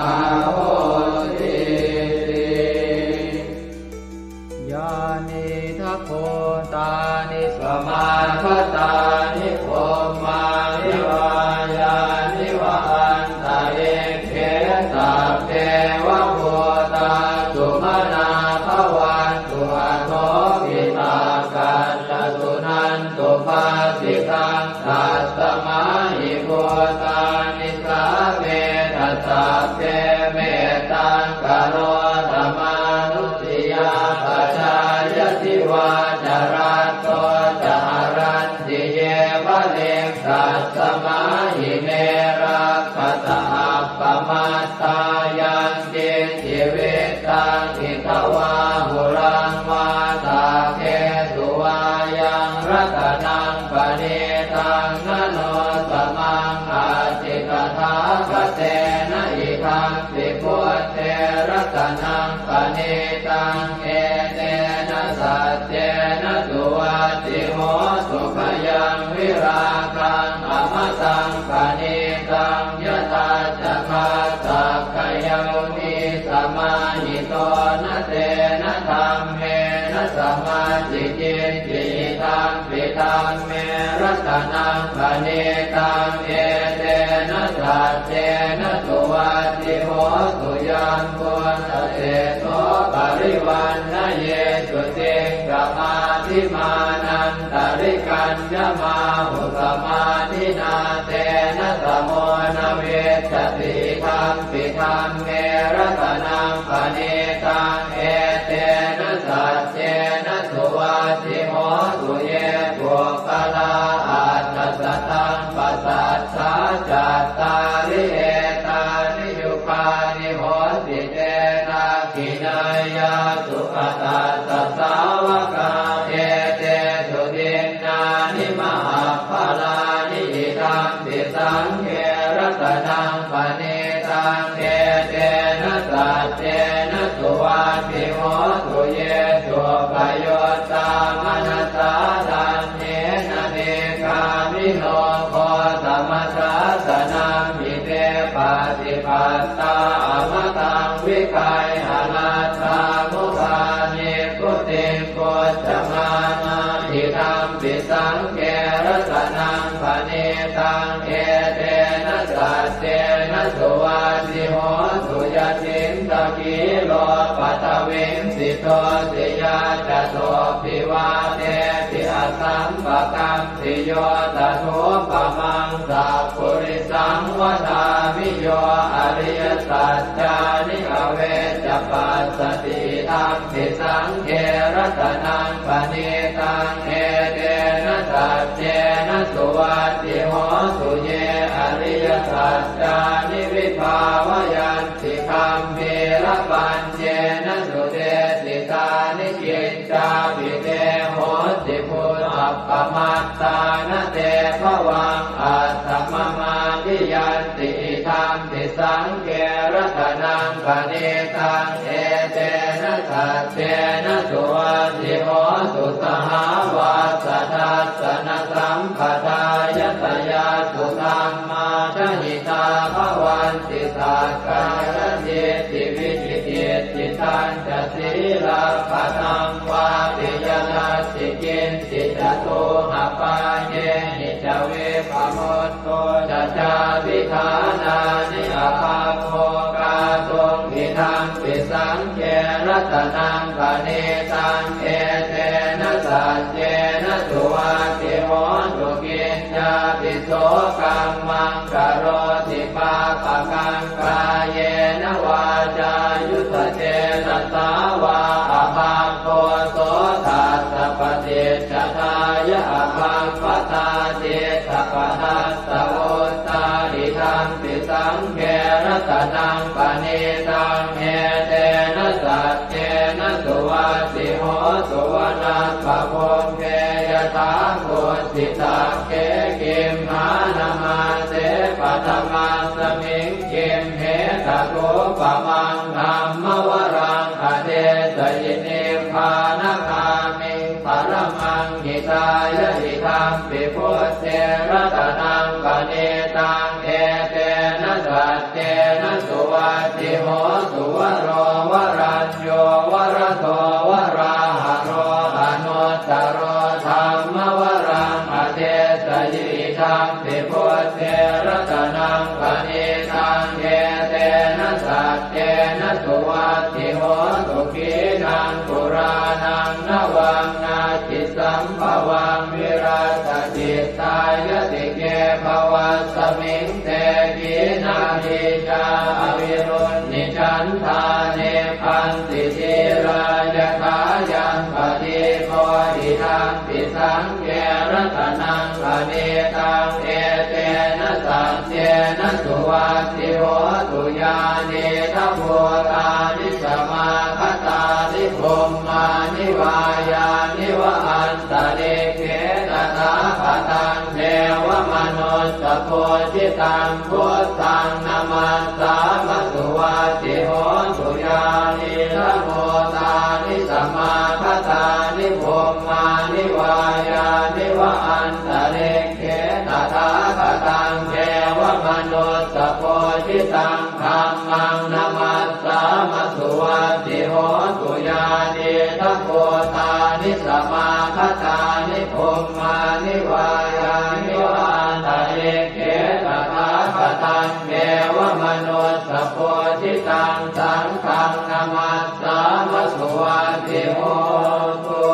ahosīti. Yānīdha bhūtāni samāgatāni bhummāni vā yāni va anta Nisāmetha sabbe mettaṃ karotha mānusiyā pajāya divā ca ratto ca haranti yeva likkhasmā ime rakkhasa appamattā. Yaṅkiñci vittaṃ idha vā huraṃ vā saggesu vā yaṃ ratanaṃ paṇītaṃ na no samaṃ atthi tathāgatena idampi buddhe ratanaṃ paṇītaṃ etena saccena suvatthi hotu. Khayaṃ virāgaṃ amataṃ paṇītaṃ yadajjhagā sakyamunī samāhito na tena dhammena samatthi kiñci idampi dhamme ratanaṃ paṇītaṃ etena saccena suvatthi hotu. Yambuddhaseṭṭho parivaṇṇayī suciṃ samādhimānantarikaññamāhu samādhinā tena samo na vijjati idampi dhamme ratanaṃ paṇītaṃ etena saccena suvatthi hotu. Ye puggalā aṭṭha sataṃ pasaṭṭhā cattāri etāni yugāni honti te dakkhiṇeyyā sugatassa sāvakā etesu dinnāni mahapphalāni idampi saṅghe ratanaṃ paṇītaṃ etena saccena suvatthi hotu. Ye suppayuttā manasā daḷhena nikkāmino gotamasāsanamhi te pattipattā amataṃ vigayha laddhā mudhā nibbutiṃ bhuñjamānā idampi saṅghe ratanaṃ paṇītaṃ etena saccena suvatthi hotu. Yacchittakhīlo paṭhaviṃ sito siyā catubbhi vātebhi asampakampiyo tathūpamaṃ sappurisaṃ vadāmi yo ariyasaccāni avecca passati idampi saṅghe ratanaṃ paṇītaṃ etena saccena suvatthi hotu. Ye ariyasaccāni vibhāvayanti gambhīrapaññena sudesitāni kiccāpi te honti bhusappamattā na te bhavaṃ aṭṭhamamādiyanti idampi saṅghe ratanaṃ paṇītaṃ etena saccena suvatthi hotu. Sahāvassa dassanasampadāya tayassu dhammā jahitā bhavanti sakkāyadiṭṭhi vicikicchitañca sīlabbataṃ vāpi yadatthi kiñci catūhapāyehi ca vippamutto ca cābhiṭhānāni abhabbo kātuṃ idampi saṅghe ratanaṃ paṇītaṃ etena saccena suvatthi hotu. Kiñcāpi so kammaṃ karoti pāpakaṃ kāyena vācāyuda cetasā vā abhabbo so tassa paṭicchadāya abhabbatā cittapadassavutthā idampi saṅghe ratanaṃ paṇītaṃ etena saccena suvatthi hotu. Vanappagumbe yathā kussitagge gimhānamāse paṭhamasmiṃ gimhe tathūpamaṃ dhammavaraṃ adesayi nibbānagāmiṃ paramaṃ hitāya idampi buddhe ratanaṃ paṇītaṃ etena saccena suvatthi hotu. Varo varañño varado varāharo anuttaro dhammavaraṃ adesayi idampi buddhe ratanaṃ paṇītaṃ etena saccena suvatthi hotu. Khīṇaṃ purāṇaṃ navaṃ natthi sambhavaṃ virattacittāyatike bhavasmiṃ te Nicā avirūḷhichandā nibbanti dhīrā yathāyaṃ padīpo idampi saṅghe ratanaṃ paṇītaṃ etena saccena suvatthi hotu. Yānīdha bhūtāni samāgatāni bhummāni vā yāni va antalikkhe tathāgataṃ devamanussapūjitaṃ buddhaṃ namassāma suvatthi hotu. Yānīdha bhūtāni samāgatāni bhummāni vā yāni va antalikkhe tathāgataṃ devamanussapūjitaṃ dhammaṃ namassāma suvatthi hotu. Yānīdha bhūtāni samāgatāni bhummāni vā yāni va antalikkhe tathāgataṃ devamanussapūjitaṃ saṅghaṃ namassāma suvatthi hotu.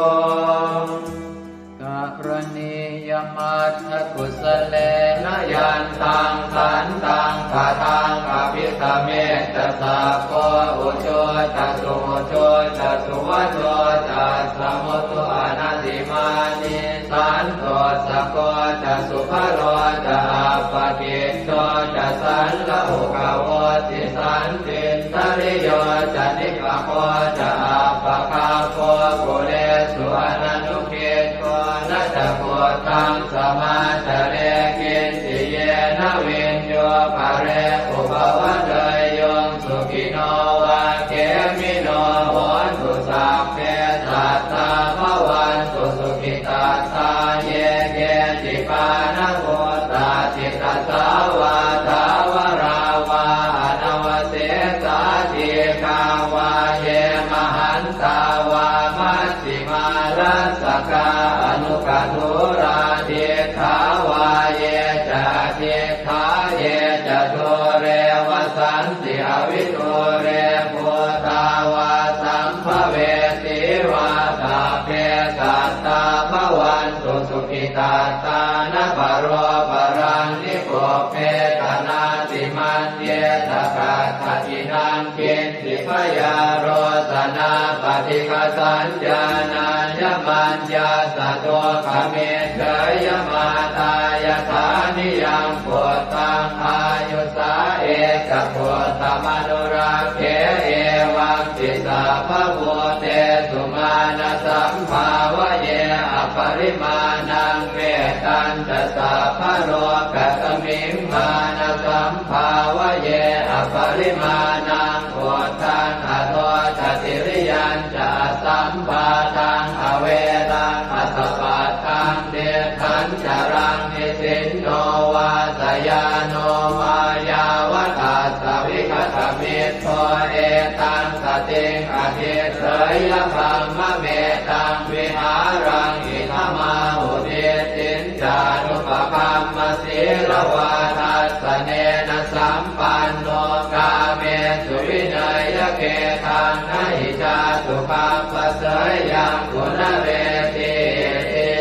Karaṇīyamatthakusalena yantaṃ santaṃ padaṃ abhisamecca sakko ujū ca suhujū ca suvaco cassa mudu anatimānī santussako ca subharo ca appakicco ca sallahukavutti santindriyo ca nipako ca appagabbho kulesu ananu giddho. Na ca khuddaṃ samācare kiñci yena viññū pare upavadeyyuṃ. Sukhino vā khemino hontu sabbe sattā bhavantu sukhitattā. Ye keci pāṇabhūtatthi tasā vā thāvarā vā anavasesā dīghā vā ye mahantā vā maj jhimā rassakā aṇukathūlā diṭṭhā vā ye ca adiṭṭhā ye ca dūre vasanti avidūre bhūtā vā sambhavesī vā sabbe sattā bhavantu sukhitattā. Na paro paraṃ nikubbetha nātimaññetha katthaci naṃ kiñ ci byārosanā paṭighasaññā nāññamaññassa dukkhamiccheyya. Mātā yathā niyaṃ puttaṃ āyusā ekaputtamanurakkhe evampi sabbabhūtesu mānasambhāvaye aparimāṇaṃ. Mettañca sabbalokasmiṃ mānasambhāvaye aparimāṇaṃ uddhaṃ adho ca tiriyañca asambādhaṃ averaṃ asapattaṃ. Tiṭṭhañcaraṃ nisinno vā sayāno vā yāvatassa vigatamiddho etaṃ satiṃ adhiṭṭheyya brahmametaṃ vihāraṃ idhamāhu. Diṭṭhiñ ca anupagamma sīlavā dassanena sampanno kāmesu vineyya gedhaṃ na hi jātu gabbhaseyyaṃ punaretīti.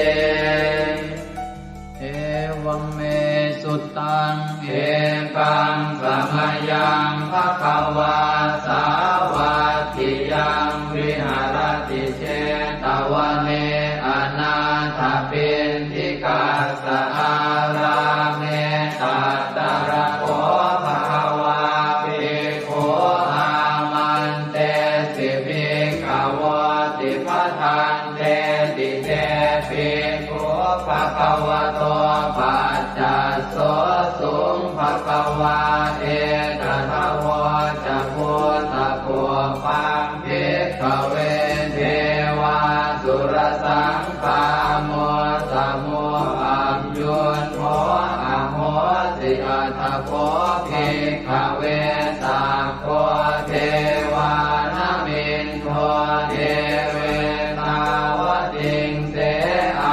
Evaṃ me sutaṃ. Ekaṃ samayaṃ bhagavā sāvatthiyaṃ viharati jetavane anāthapiṇḍikassa ārāme. Tatra kho bhagavā bhikkhū āmantesi bhikkhavoti. Bhadanteti te bhikkhū bhagavato paccassosuṃ. Bhagavā etadavoca. Bhūtapubbaṃ bhikkhave devāsurasaṅ gāmo samūhayuṃ kho ahosi. Atha kho bhikkhave sakko devānamindo devetāvatiṃse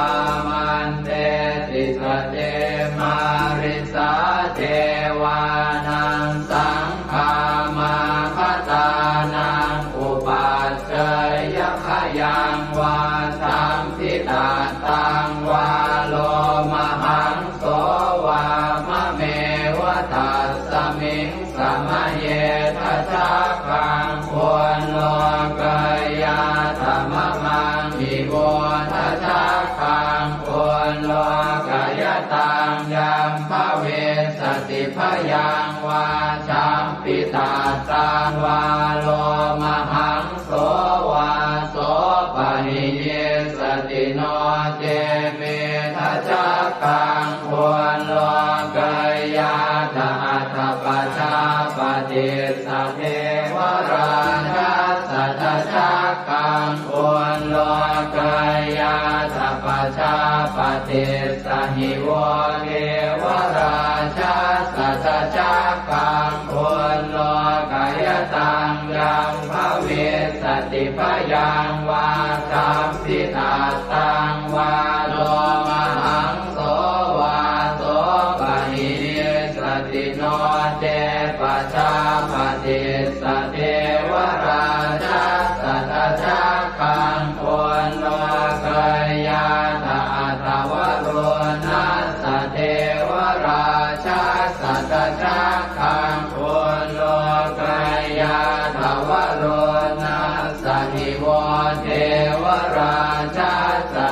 āmantesi. Sace mārisā devānaṃ saṅ gāmāgatānaṃ upaccayya khayaṃ vā sambhitattaṃ vā lomahaṃso vā mameva tassa Miṃ samaye dajaggaṃ ullokayātha mamaṃ hi vo dajaggaṃ ullokayataṃ yaṃ bhavissati bhayaṃ vā champittattaṃ vā lomahaṃso vā sopahiyissati no ce me dajaggaṃ ullokayātha atha pajāpatissa devarājassa dajaggaṃ ullokayātha pajāpatissa hi vo devarājassa dajaggaṃ ullokayataṃ yaṃ bhavissati bhayaṃ vā champittattaṃ vā lomahaṃso vā sopahiyissati no ce pajāpatissa devarājassa dajaggaṃ ullokayātha atha varuṇassa devarājassa dajaggaṃ ullokayātha varuṇassa hi vo devarājassa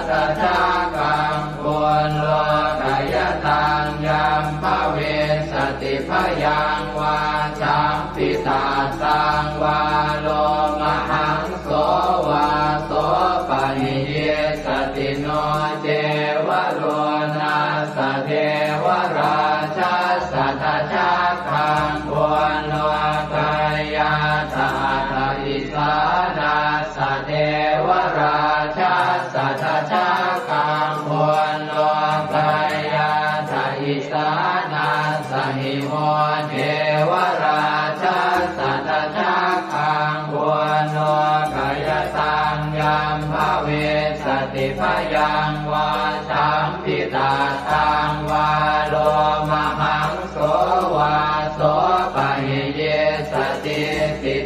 dajaggaṃ ullokayataṃ yaṃ bhavissati bhayaṃ vā champittattaṃ vā lomahaṃso vā sopahiyissati no ce varuṇassa devarājassa dajaggaṃ ullokayātha atha isānassa devarājassa dajaggaṃ ullokayātha isānassa hi vo devarājassa dajaggaṃ ullokayataṃ yaṃ bhavissati bhayaṃ vā champittattaṃ vā lomahaṃso vā sopahiyissati.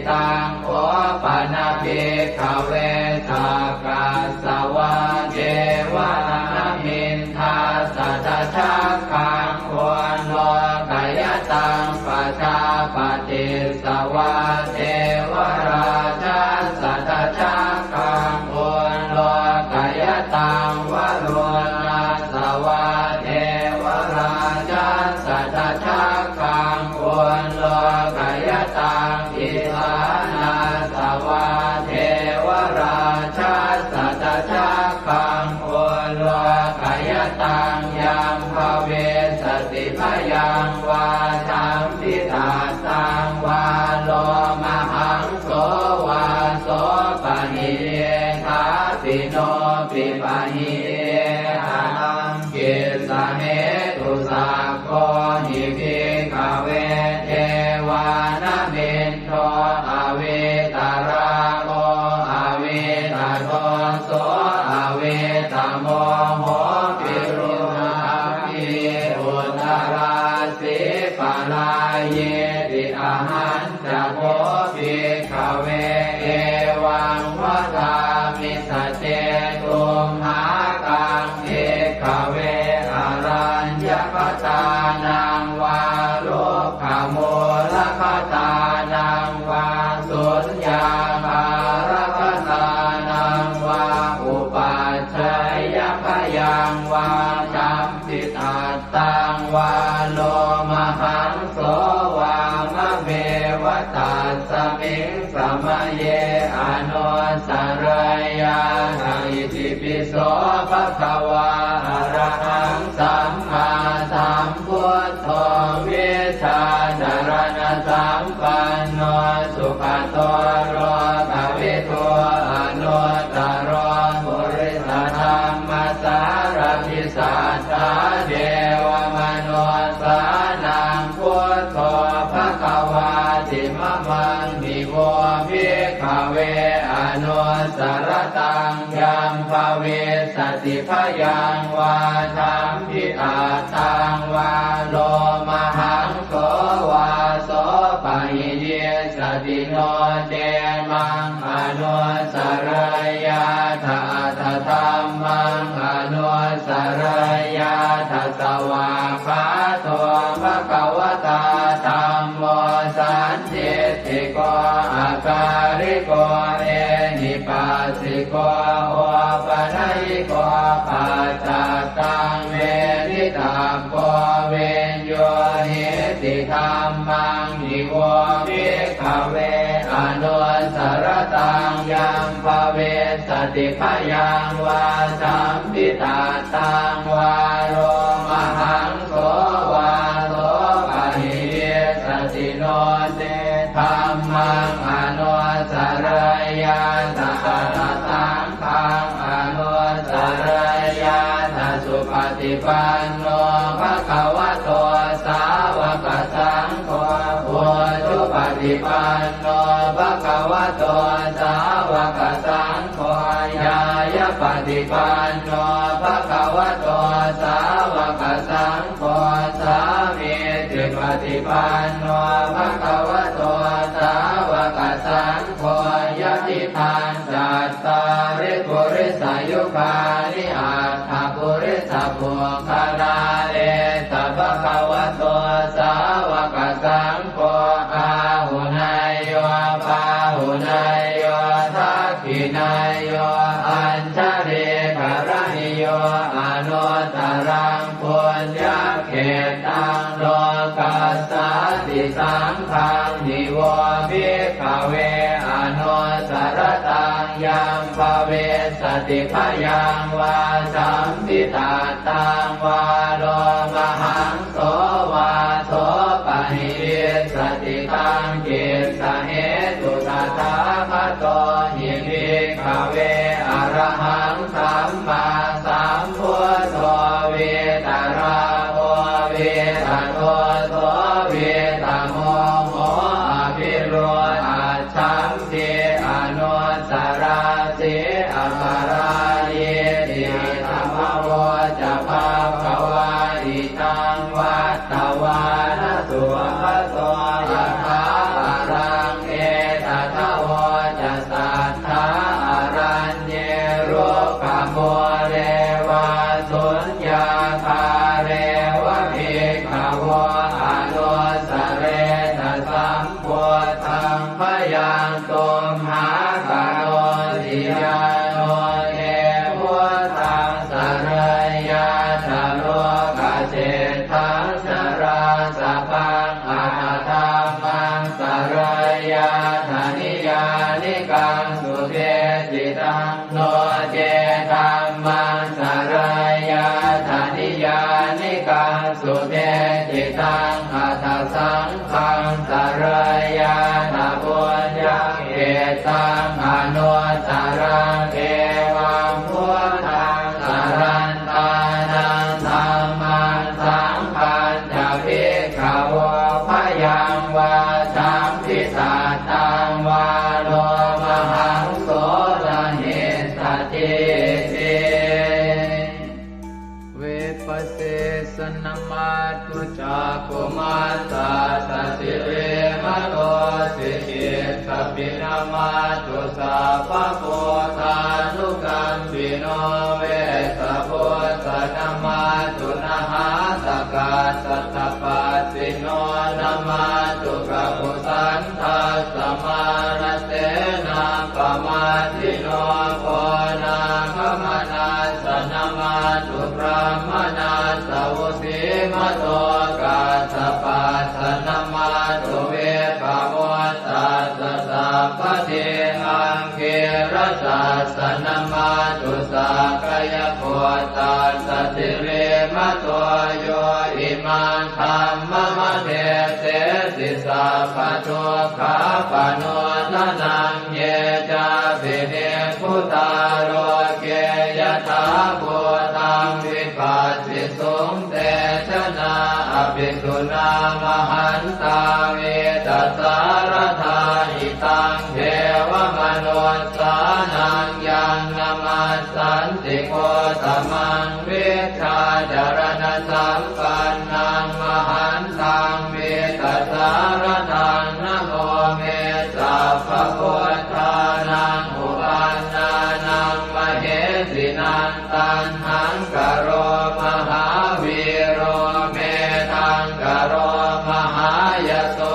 Taṃ kho pana bhikkhave sakkas savā devanāmiṃ dassa dajaggaṃ ullokayataṃ pajāpatissa vā devarājassa dajaggaṃ ullokayataṃ varuṇassa vā devarājassa dajaggaṃ ullokayataṃ isānassa vā devarājassa dajaggaṃ ullokayataṃ yaṃ bhavissati bhayaṃ vā champittattaṃ vā lomahaṃso vā sopahiyye thāpi no pipahiye haraṃ. Kissa hetu sakko hi bhikkhave devānamindo avītarāgo avītadoso avītamoho virūḷhakī uttarāsī parāyīti. Ahañ ca kho bhikkhave evaṃ vadāmi: sace tumhākaṃ bhikkhave araññakatānaṃ vā rukkhamūlakatānaṃ vā suññāgārakatānaṃ vā upajjhāyabhayaṃ vā champittattaṃ vā lomahaṃso vā mameva tasmiṃ samaye anussarayyātha. Itipi so bhagavā arahaṃ sammāsambuddho vijjācaraṇasampanno sugato lokavidū anuttaro purisadammasārathi satthā devamanussānaṃ buddho bhagavāti. Mamaṃ hi vo bhikkhave anussarattaṃ yaṃ bhavissati bhayaṃ vā champittattaṃ vā lomahaṃso vā sopahiyissati no ce maṃ anussarayyātha atha dhammaṃ anussarayyātha. Svākkhāto bhagavatā dham sandiṭṭhiko akāliko ehipassiko opanayiko paccattaṃ veditabbo viññūhīti. Dhammaṃ hi vo bhikkhave anussaratāṃ yaṃ bhavissati bhayaṃ vā sampittattaṃ vā lomahaṃ so vā so pahīyissati no ce dhammaṃ anussarayyātha atha saṅghaṃ anussarayyātha. Supaṭipanno bhagavato sāvakasaṅgho, ujupaṭipanno bhagavato sāvakasaṅgho, ñāyapaṭipanno bhagavato sāvakasaṅgho, sāmīcipaṭipanno bhagavato sāvakasaṅgho, yadidaṃ cattāri purisayugāni aṭṭha purisapuggalā, esa bhagavato sāvakasaṅgho, āhuneyyo pāhuneyyo dakkhiṇeyyo añjalikaraṇīyo anuttaraṃ puññakkhettaṃ lokassāti. Saṅghaṃ hi vo bhikkhave anussaratāṃ yaṃ bhavissati bhayaṃ vā sampittattaṃ vā lomahaṃ so vā so pahīyissati. Taṃ kissa hetu tathāgato hi bhikkhave arahaṃ sammāsambuddho vītarāgo vītadoso vītamoho abhirūḷhaccham ti anussarati aparājīti. Idamavoca bhagavā. Idaṃ vattavāna sugato yathābalaṃ etadavoca satthā araññe rukkhamūle vā suññāgāre va bhikkhavo anussaretha sam buddhaṃ bhayaṃ tumhākarosi. Yāno te buddhaṃ sarayyātha lokaseṭṭhaṃ narāsabhaṃ atha dhammaṃ sarayyātha niyyānikaṃ sudesitaṃ, no ce dhammaṃ sarayyātha niyyānikaṃ sudesitaṃ, atha saṅghaṃ sarayyātha puññakkhettaṃ anuttaraṃ. Evaṃ buddhaṃ sarantānaṃ dhammaṃ saṅghañca bhikkhavo bhayaṃ vā sampittattaṃ vā lomahaṃso na hessatīti. Vipassissa namatthu cakkhumantassa sirīmato, sikhītsapi namatthu sabbabuddhānukampino, vessabhussa namatthu nhātakassa tapassino, namatthu kakusandhassa mārasenappamaddino, konāgamanassa namatthu brāhmaṇassa vusīmato, kassapassa namatthu vippamuttassa sabbadhi, aṅgīrasassa namatthu sakyaputtassa sirīmato, yo imaṃ dhammamādesesi sabbadukkhāpanūdanaṃ. Ye cāpi nibbu tā loke yathābhūtaṃ vipassisuṃ, te janā apisuṇā mahantā vītasāradā. Idaṃ devamanussānaṃ yaṃ namassanti Gotamaṃ, vijjācaraṇasampannaṃ mahantaṃ vītasāradaṃ. Namo me sabbabuddhānaṃ uppannānaṃ mahesinaṃ, taṇhaṅkaro mahāvīro medhaṅkaro mahāyaso,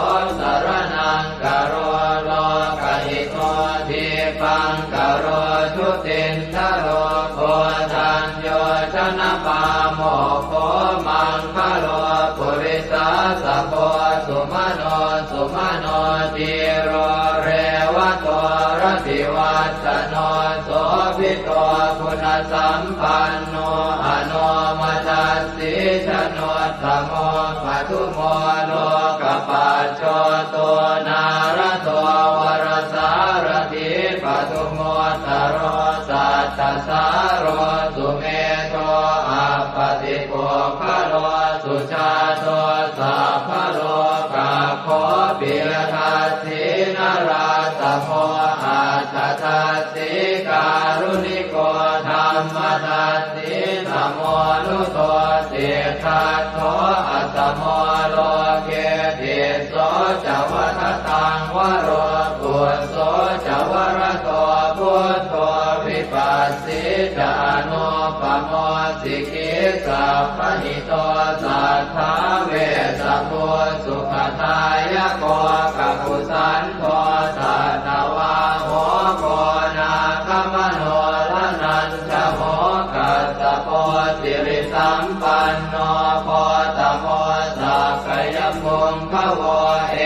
sumano dhīro revato rativassano sobhito guṇasampanno anomadassī januttamo padumo lokapajjoto nārado varasārathī padumu ttaro sattasāro sumedho appatipuggalo sujāto sabbalokaggo piyadassī narāsabho atthadassī kāruṇiko dhammadassī tamonudo siddhattho asamo loke tisso ca vadataṃ varo phusso ca varato buddho vipassī ca anūpamo sikhī sabbahito satthā vessabhū sukhadāyako kakusandho satthavāho koṇāgamano dhananjavo kassapo sirisampanno gotamo sakyapuṅgavo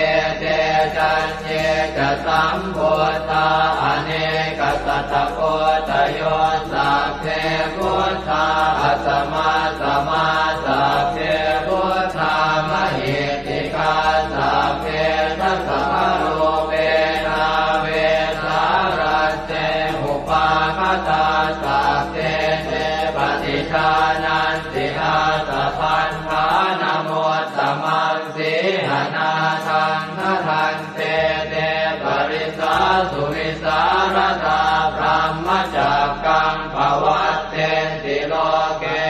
ete caññe ca sambuddhā anekasatakoṭayo sabbe buddhā asamasmā sabbe buddhā mahiddhikā sabbe dasabalūpena vesālā te upāgatā sabbe te paṭijānanti ātappamāṇamuttamaṃ sīhanāthaṃ bhaddante te parisā suvisālatā brahmacakkaṃ pavattenti loke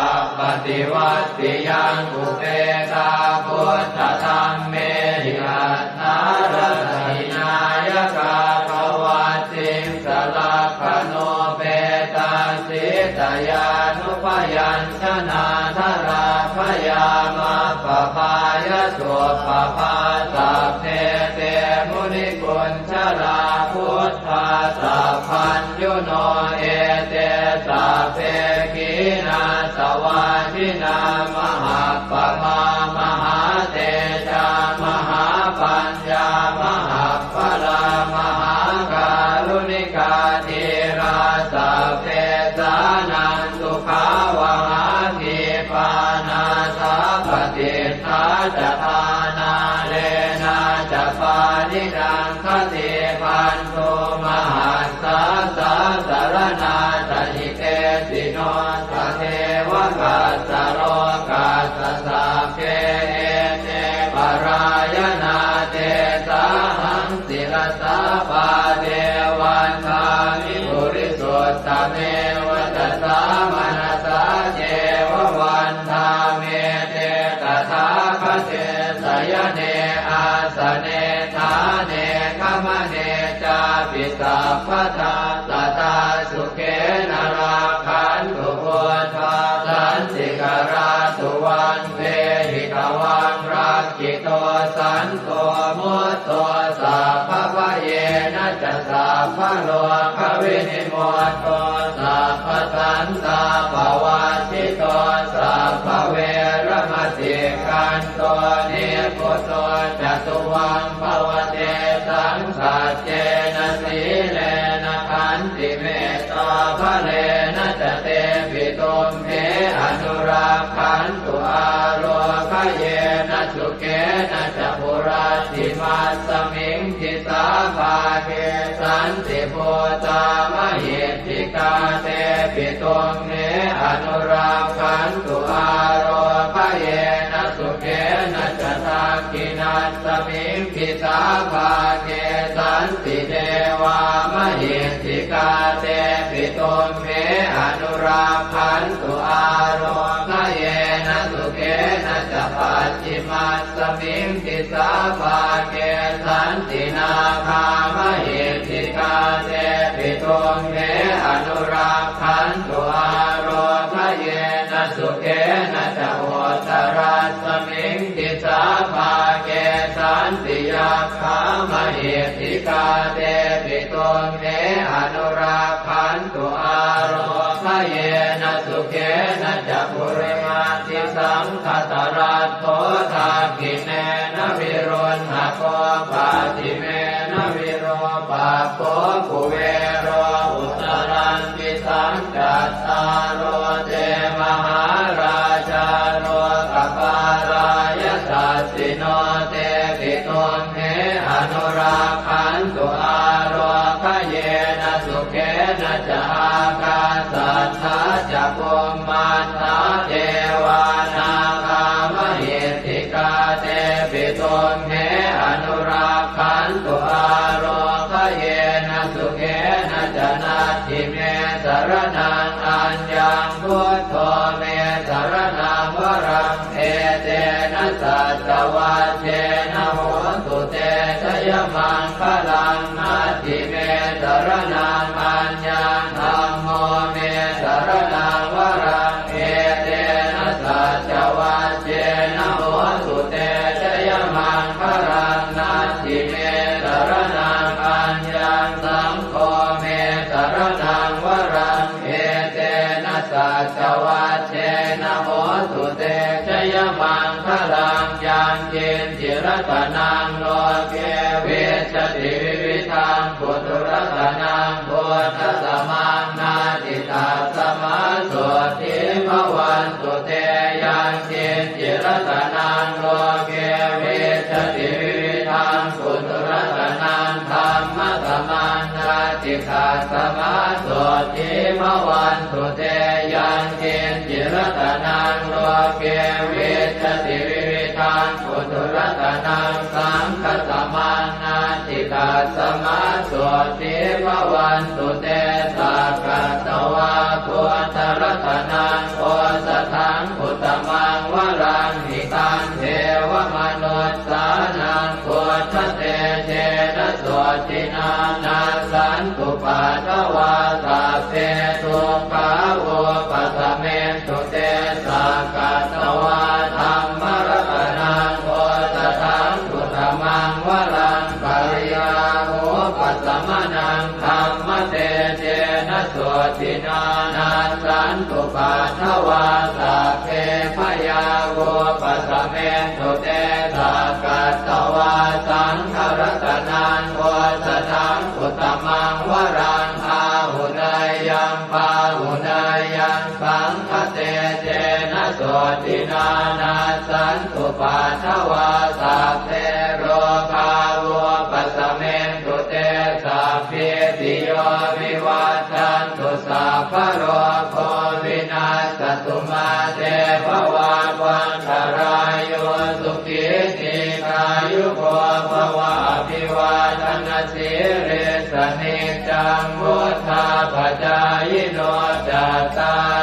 appaṭivattiyaṃ upekkā buddhadhammehi atthārasa hināyakā pavatsiṃsa lakkhaṇupetā sītyānubyañjanādharā bhayaṃ appabhāya suppabhā sabbe te munikuñjarā buddhā sabbaññuno ete sabbe khīṇāsavā jinā mahappamā mahātejā mahāpaññā mahappalā mahākāruṇikā dhīrā sabbesānaṃ sukhāvahā khīpā nāthapaṭiṭṭhā ca dhānālena ca pāṇinaṃ khaṇībhantū mahassā sāsaraṇā ca hitesino tatheva kassa lokassa sabbe ete parāyanā tesāhaṃ sirasā pāde vandāmi purisuttame vacasā manasā ceva vandāmete tathāgate sayane āsane ṭhāne gamane cāpi sabbadā sadā sukhena rakkhantu buddhā santikarā suvaṃ dehi tvaṃ rakkhito santo mutto sabbabhayena ca sabbarogavinimutto sabbasantāpavajjito sabbaveramatikkanto nibbuto ca tuvaṃ bhava tesaṃ saccena sīlena khantimettābalena ca tepi tumhe anurakkhantu ārogyena sukhena ca hurattimasmiṃ disābhāge santibhūtā mahiddhikā tepi tumhe anurakkhantu ārogyena sukhena ca dakkhiṇasmiṃ disābhāge santi devā mahiddhikā tepi tumhe anurakkhantu ārogyena sukhena ca pacchimasmiṃ disābhāge santi nāgā mahiddhikā tepi tumhe anurakkhantu ārogyena sukhena ca uttarasmiṃ disābhāge santi yakkhā mahiddhikā tepi tumhe anurakkhantu ārogyena yena sukhena ca. Purimaddhisaṅkhasaladdho dakkhiṇena viruḷhako pacchimena virūpakkho kuvero uttaraṃ disaṃ. Cattāro te mahārājā lokapālā yasassino tepi tumhe anurakkhantu ālokayena sukhena ca. Ākāsaṭṭhā ca bhummaṭṭhā devā nāgā mahiddhikā tepi tumhe anurakkhantu ālokayena sukhena ca. Natthi me saraṇaṃ aññaṃ buddho me saraṇaṃ varaṃ etena saccavajjena hotu te jayamaṅgalaṃ. Natthi me saraṇaṃ aññaṃ dhammo me saraṇaṃ varaṃ etena saccavajjena hotu te jayamaṅgalaṃ. Natthi me saraṇaṃ aññaṃ saṅgho me saraṇaṃ varaṃ etena saccavajjena hotu te jayamaṅgalaṃ. Yaṅkiñci ratanaṃ loke vijjati vividhaṃ puthu ratanaṃ buddhasamaṃ natthi tasmā sotthī bhavantu te. Yaṅkiñci ratanaṃ loke vijjati vividhaṃ puthu ratanaṃ dhammasamaṃ natthi tasmā sotthī bhavantu te. Yaṅkiñci ratanaṃ loke vijjati vividhaṃ puthu ratanaṃ saṅghasamaṃ natthi tasmā sotthī bhavantu te. Sakkatvā buddharatanaṃ osathaṃ uttamaṃ varaṃ hitaṃ devamanussānaṃ buddhatejena sotthinā nassantupaddavā sabbe dukkhā vūpasamentu te. Sakkatvā dhammaratanaṃ osathaṃ uttamaṃ varaṃ pariḷāhūpasamanaṃ dhammatejena sotthinā nassantupaddavā sabbe bhayā vūpasamentu te. Sakkatvā saṅgharatanaṃ osathaṃ uttamaṃ varaṃ āhuneyyaṃ pāhuneyyaṃ saṅghatejena sotthinā nassantupaddavā sabbe rogā vūpasamentu te. Sabbītiyo vivajjantu sabbarogo vinassatu mā te bhavatvantarāyo sukhī dīghāyuko bhava. Abhivādanasīlissa niccaṃ vuḍḍhāpacāyino cattāri